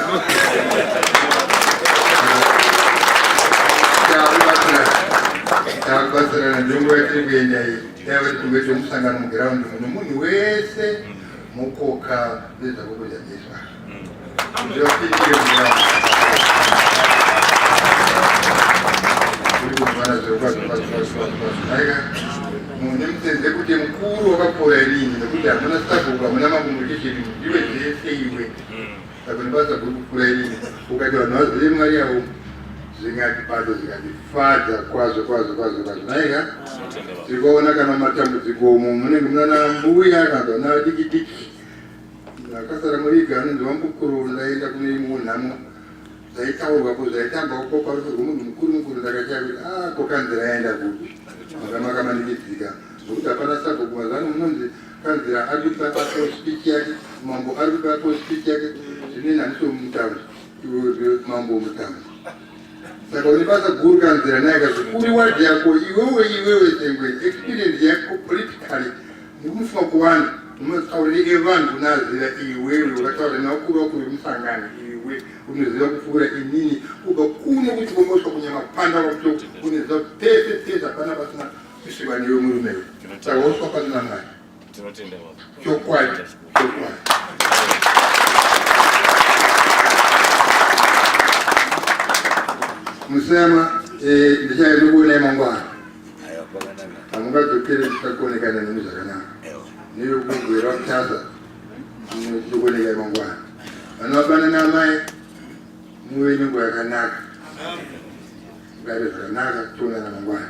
Takubatsirana ndonguva yatiri kuenda iyi. Dai vati kumboita musangano mugiraundi muno munhu wese mokoka vezvakukuja Jesu. Mune mutenze kuti mukuru wakapfuura inini nekuti hamuna sabhuku hamuna mambo muchishiri ndiwe zvese iwe saka nebasa guru kupfuura inini ukati vanhu vazive mwari yavo zvingatibata zvingatifadza kwazvo kwazvo kwazvo kwazvo naika tiri kuona kana matambudziko umu munenge munana mbuya kana vana vadiki diki Ndakasara muriga anonzi wamukuru ndaenda kune imwewo nhamo zvaitaurwa ko zvaitambwa ko parufu rwemunhu mukuru mukuru ndakashaya kuti ah ko kanzira yaenda kupi manga makamanikidzika zvokuti hapana sabhuku mazuva ano munonzi kanzira ari kupa apo speech yake mambo ari kupa apo speech yake zvine nhaniso mutaundi iwe mambo mutaundi saka une basa guru kanzira naye kazi uri wadhi yako iwewe iwewe sengwe experience yako politically Ndikufunga kuvanhu unotaurira evanhu unaziva iwewe ukataura nevakuru vakuru vemusangano iwe unoziva kupfuura inini kubva kuno kuti komoswa kunyamapanda kwakuto unoziva pese pese hapana pasina kusvikwa newe murume iwe saka woswa pano namwari chokwadi chokwadi musema eh, ndichaenda mangwana Hamungadzokere tisakuonekana nemi zvakanaka. Neyokugwera kutasa tinokuonekai mangwana. Vana vabana naamai muve nenguva yakanaka. Mugare zvakanaka toonana mangwana.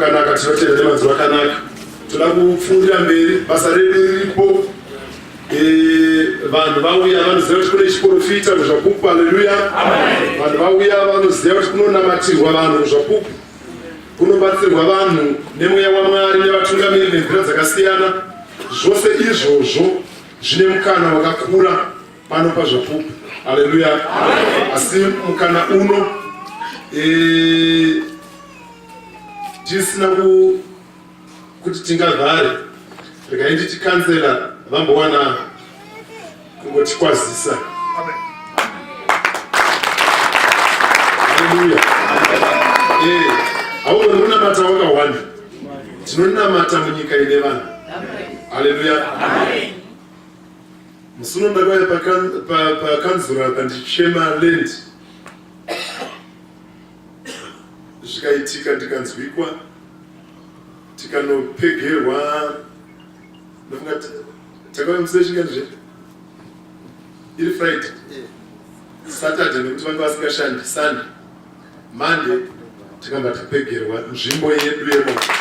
Zvakanaka, tinotenda nemanzwi akanaka. Toda kupfuurira mberi, basa redu riripo. Eh, vanhu vauya vanoziva kuti kune chiporofita kuzvapupu. Haleluya! Vanhu vauya vanoziva kuti kunonamatirwa vanhu kuzvapupu, kunobatsirwa vanhu nemweya waMwari nevatungamiri nenzira dzakasiyana. Zvose izvozvo zvine mukana wakakura pano paZvapupu. Haleluya! Asi mukana uno eh, tisina kuti tingavhare, regai nditi kansela vambowana kungotikwazisa. Haleluya! Eh, haugoni kunamata wakawanda, tinonamata munyika ine vanhu. Haleluya! Musi uno ndakauya pakanzura apa ndichichema land, zvikaitika ndikanzwikwa, tikanopegerwa. Ndofunga takauya musi wechingani zve iri Friday, Saturday, nekuti vanga vasingashandi Sunday, Monday tikamba tapegerwa nzvimbo yedu yemoto.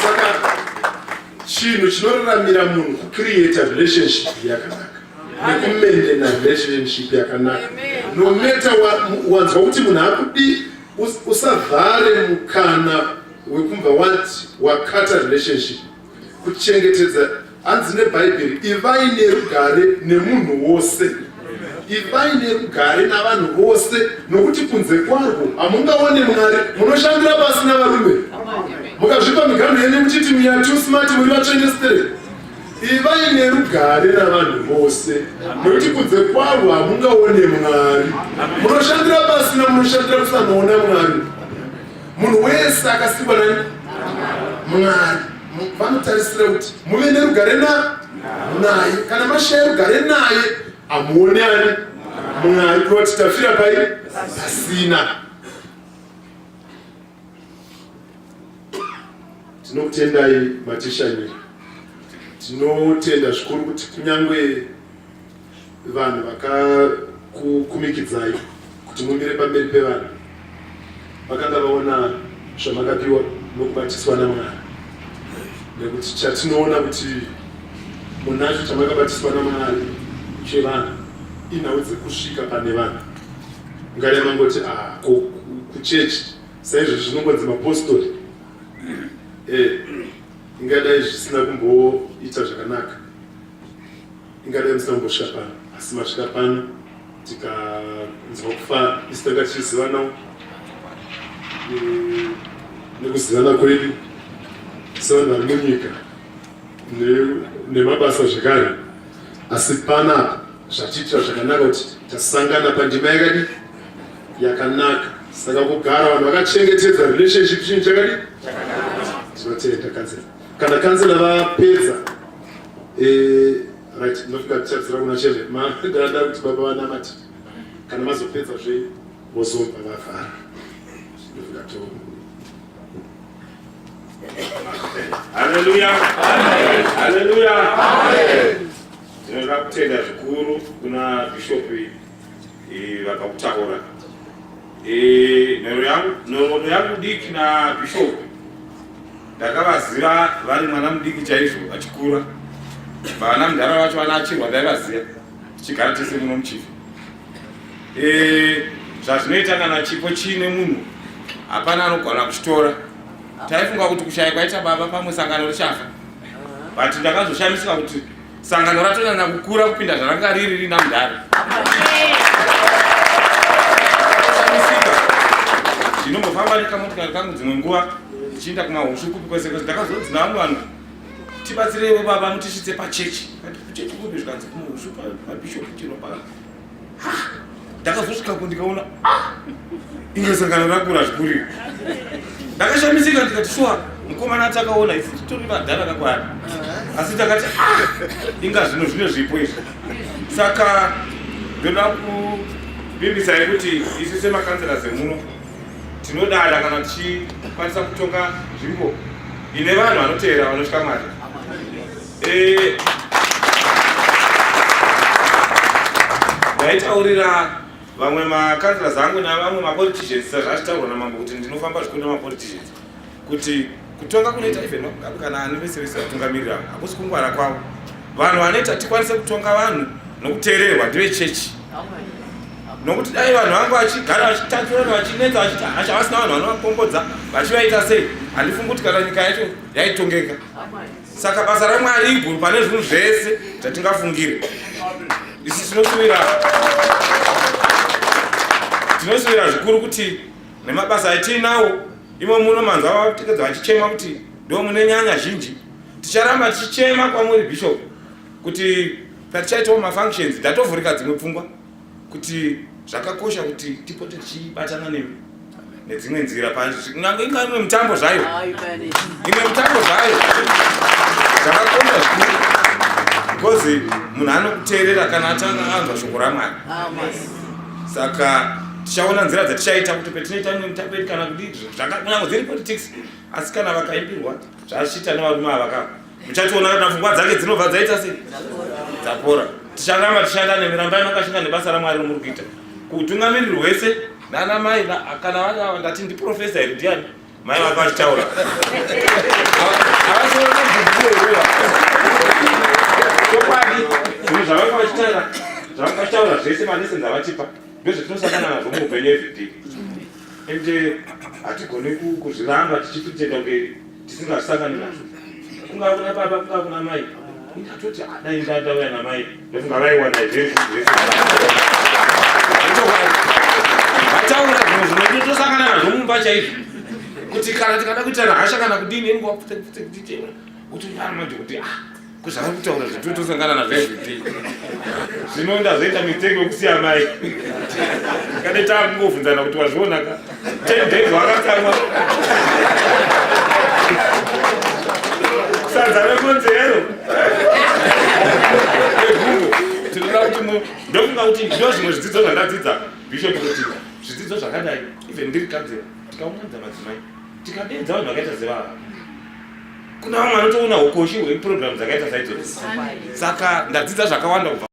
Saka chinhu chinoraramira munhu kucreata relationship yakanaka nekumaintaina relationship yakanaka. No matter wanzwa kuti munhu akudii, usavhare mukana wekumva wati wakata relationship. Kuchengetedza, hanzi neBhaibheri, ivai nerugare nemunhu wose, ivai nerugare navanhu vose, nokuti kunze kwarwo hamungaone Mwari. Munoshandira pasi navarume, mukazvipa miganhu yenyu muchiti we are too smart, muri vatsvenestere. Ivai nerugare navanhu vose, nokuti kunze kwarwo hamungaone Mwari. Munoshandira pasina, munoshandira kusanoona Mwari. Munhu wese akasikwa nani? Mwari. Vanotarisira kuti muve nerugare na naye. Kana mashaya rugare naye, hamuone ani? Mwari. Kureva kuti tafira pai? Pasina. Tinokutendai matishanyira. Tinotenda zvikuru kuti kunyange vanhu vakakukumikidzai kuti mumire pamberi pevanhu vakanga vaona zvamakapiwa nokubatiswa naMwari, nekuti chatinoona kuti munacho chamakabatiswa naMwari chevanhu inhau dzekusvika pane vanhu. Ungadai mangoti ah, kuchechi saizvo zvinongonzi mapostori, eh, ingadai zvisina kumboita zvakanaka, ingadai musina kumbosvika pano, asi masvika pano tikanzwa kufara. Isu tanga tichizivanawo eh, nekuzivana kwedu sevanhu vari munyika nemabasa zvekare, asi panapa zvatiitira zvakanaka kuti tasangana pandima yakadi yakanaka. Saka kugara vanhu vakachengetedza relationship chinhu chakadi. Tinotenda kanzela. Kana kanzela vapedza, eh, right, ndofika tichadzira kuna cheve ndada kuti baba vanamati, kana mazopedza zve vozobva vavhara. Ndofika to Haleluya, haleluya. Tinoda kutenda zvikuru kuna Bishop vabva kutaura. Nhoroondo yangu diki naBishop, ndakavaziva vari mwana mudiki chaizvo vachikura. Vana mudhara vacho vana achirwa ndaivaziva, tichigara tese muno muchifi. Zvazvinoita kana chipo chiine munhu, hapana anogona kuchitora. Taifunga kuti kushaya kwaita baba pamwe sangano richafa, but ndakazoshamisika kuti sangano ratonyanya kukura kupinda zvaranga riri rina mudhara. Shamisika, ndinombofamba nekamotikari kangu dzimwe nguva ndichienda kumahushu kupi kwese kwese. Ndakazonzi navamwe vanhu, tibatsireiwo baba, mutisvitse pachechi. Kati kuchechi kupi? Zvikanzi kumuhushu pabishop chino pa. Ndakazosvikako ndikaona, ah, inge sangano rakura zvikuru. Ndakashamisika ndikati, shuwa mukomana atakaona isu titori vadhara kakwana, asi takati, ah, inga zvino zvine zvipo izvi. Saka ndoda kuvimbisai kuti isu semakanzela zemuno tinodada kana tichikwanisa kutonga nzvimbo ine vanhu vanoteera, vanotya Mwari. Ndaitaurira Vamwe macouncillors angu navamwe mapoliticians sezvachitaurwa namambo kuti ndinofamba zvikuru nemapoliticians kuti kutonga kunoita even vaMugabe kana ani vese vese vatungamiriri ava hakusi kungwara kwavo. Vanhu vanoita tikwanise kutonga vanhu nokuteererwa ndevechechi nokuti dai vanhu vangu vachigara vachitaturana vachinetsa vachiti hasha vasina vanhu vanovapombodza vachivaita sei handifungi kuti kana nyika yacho yaitongeka. Saka basa raMwari iguru pane zvinhu zvese zvatingafungire. Isu tinosuvira tinosuvira zvikuru kuti nemabasa atiinawo imo muno manzwa vatekedza vachichema kuti ndo mune nyanya zhinji. Ticharamba tichichema kwamuri Bishop kuti patichaitawo mafunctions ndatovhurika dzimwe pfungwa kuti zvakakosha kuti tipote tichibatana nemi nedzimwe nzira kunyange inga imwe mitambo zvayo imwe mitambo zvayo zvakakosha zvikuru because munhu anokuteerera kana atanga anzwa shoko ramwari saka tichaona nzira dzatichaita kuti petinoita imwe mitambo yedu kana kudii kunyange dziri politics asi kana vakaimbirwa zvachiita nevarume ava ka muchationa kana pfungwa dzake dzinobva dzaita sei dzapora ticharamba tichishanda nemi rambai makashinga nebasa ramwari romuri kuita kuutungamiriri hwese nana mai kana vari ava ndati ndiprofesa here ndiani mai vake vachitaura chokwadi zvinhu zvavanga vachitaura zvavanga vachitaura zvese malessons avatipa ndozvatinosangana nazvo muupenyu everyday ende hatigone kuzviramba tichipretenda kunge tisingazvisangani nazvo kungava kuna baba kungava kuna mai indatoti ah, dai ndandauya namai ndofunga vaiwana very good vataura zvinhu zvinotosangana nazvo mumba chaizvo kuti kana tikada kuitana hasha kana kudini inguva pfutekupfutekutichena utonyara manje kuti ah kuzvavari kutaura zvitotosangana nazvo everyday zvino ndazoita mistake yokusiya mai kade takungovhunzana kuti wazvionaka 10 days wakatsamwa sadza rekonzero egumbo tinoda kuti ndofunga kuti ndo zvimwe zvidzidzo zvandadzidza bishop kuti zvidzidzo zvakadai even ndiri kanzera tikaunganidza madzimai tikadeedza vanhu vakaita sevava kuna vamwe vanotoona ukoshi hweprogram dzakaita saidzodzo saka ndadzidza zvakawanda kubva.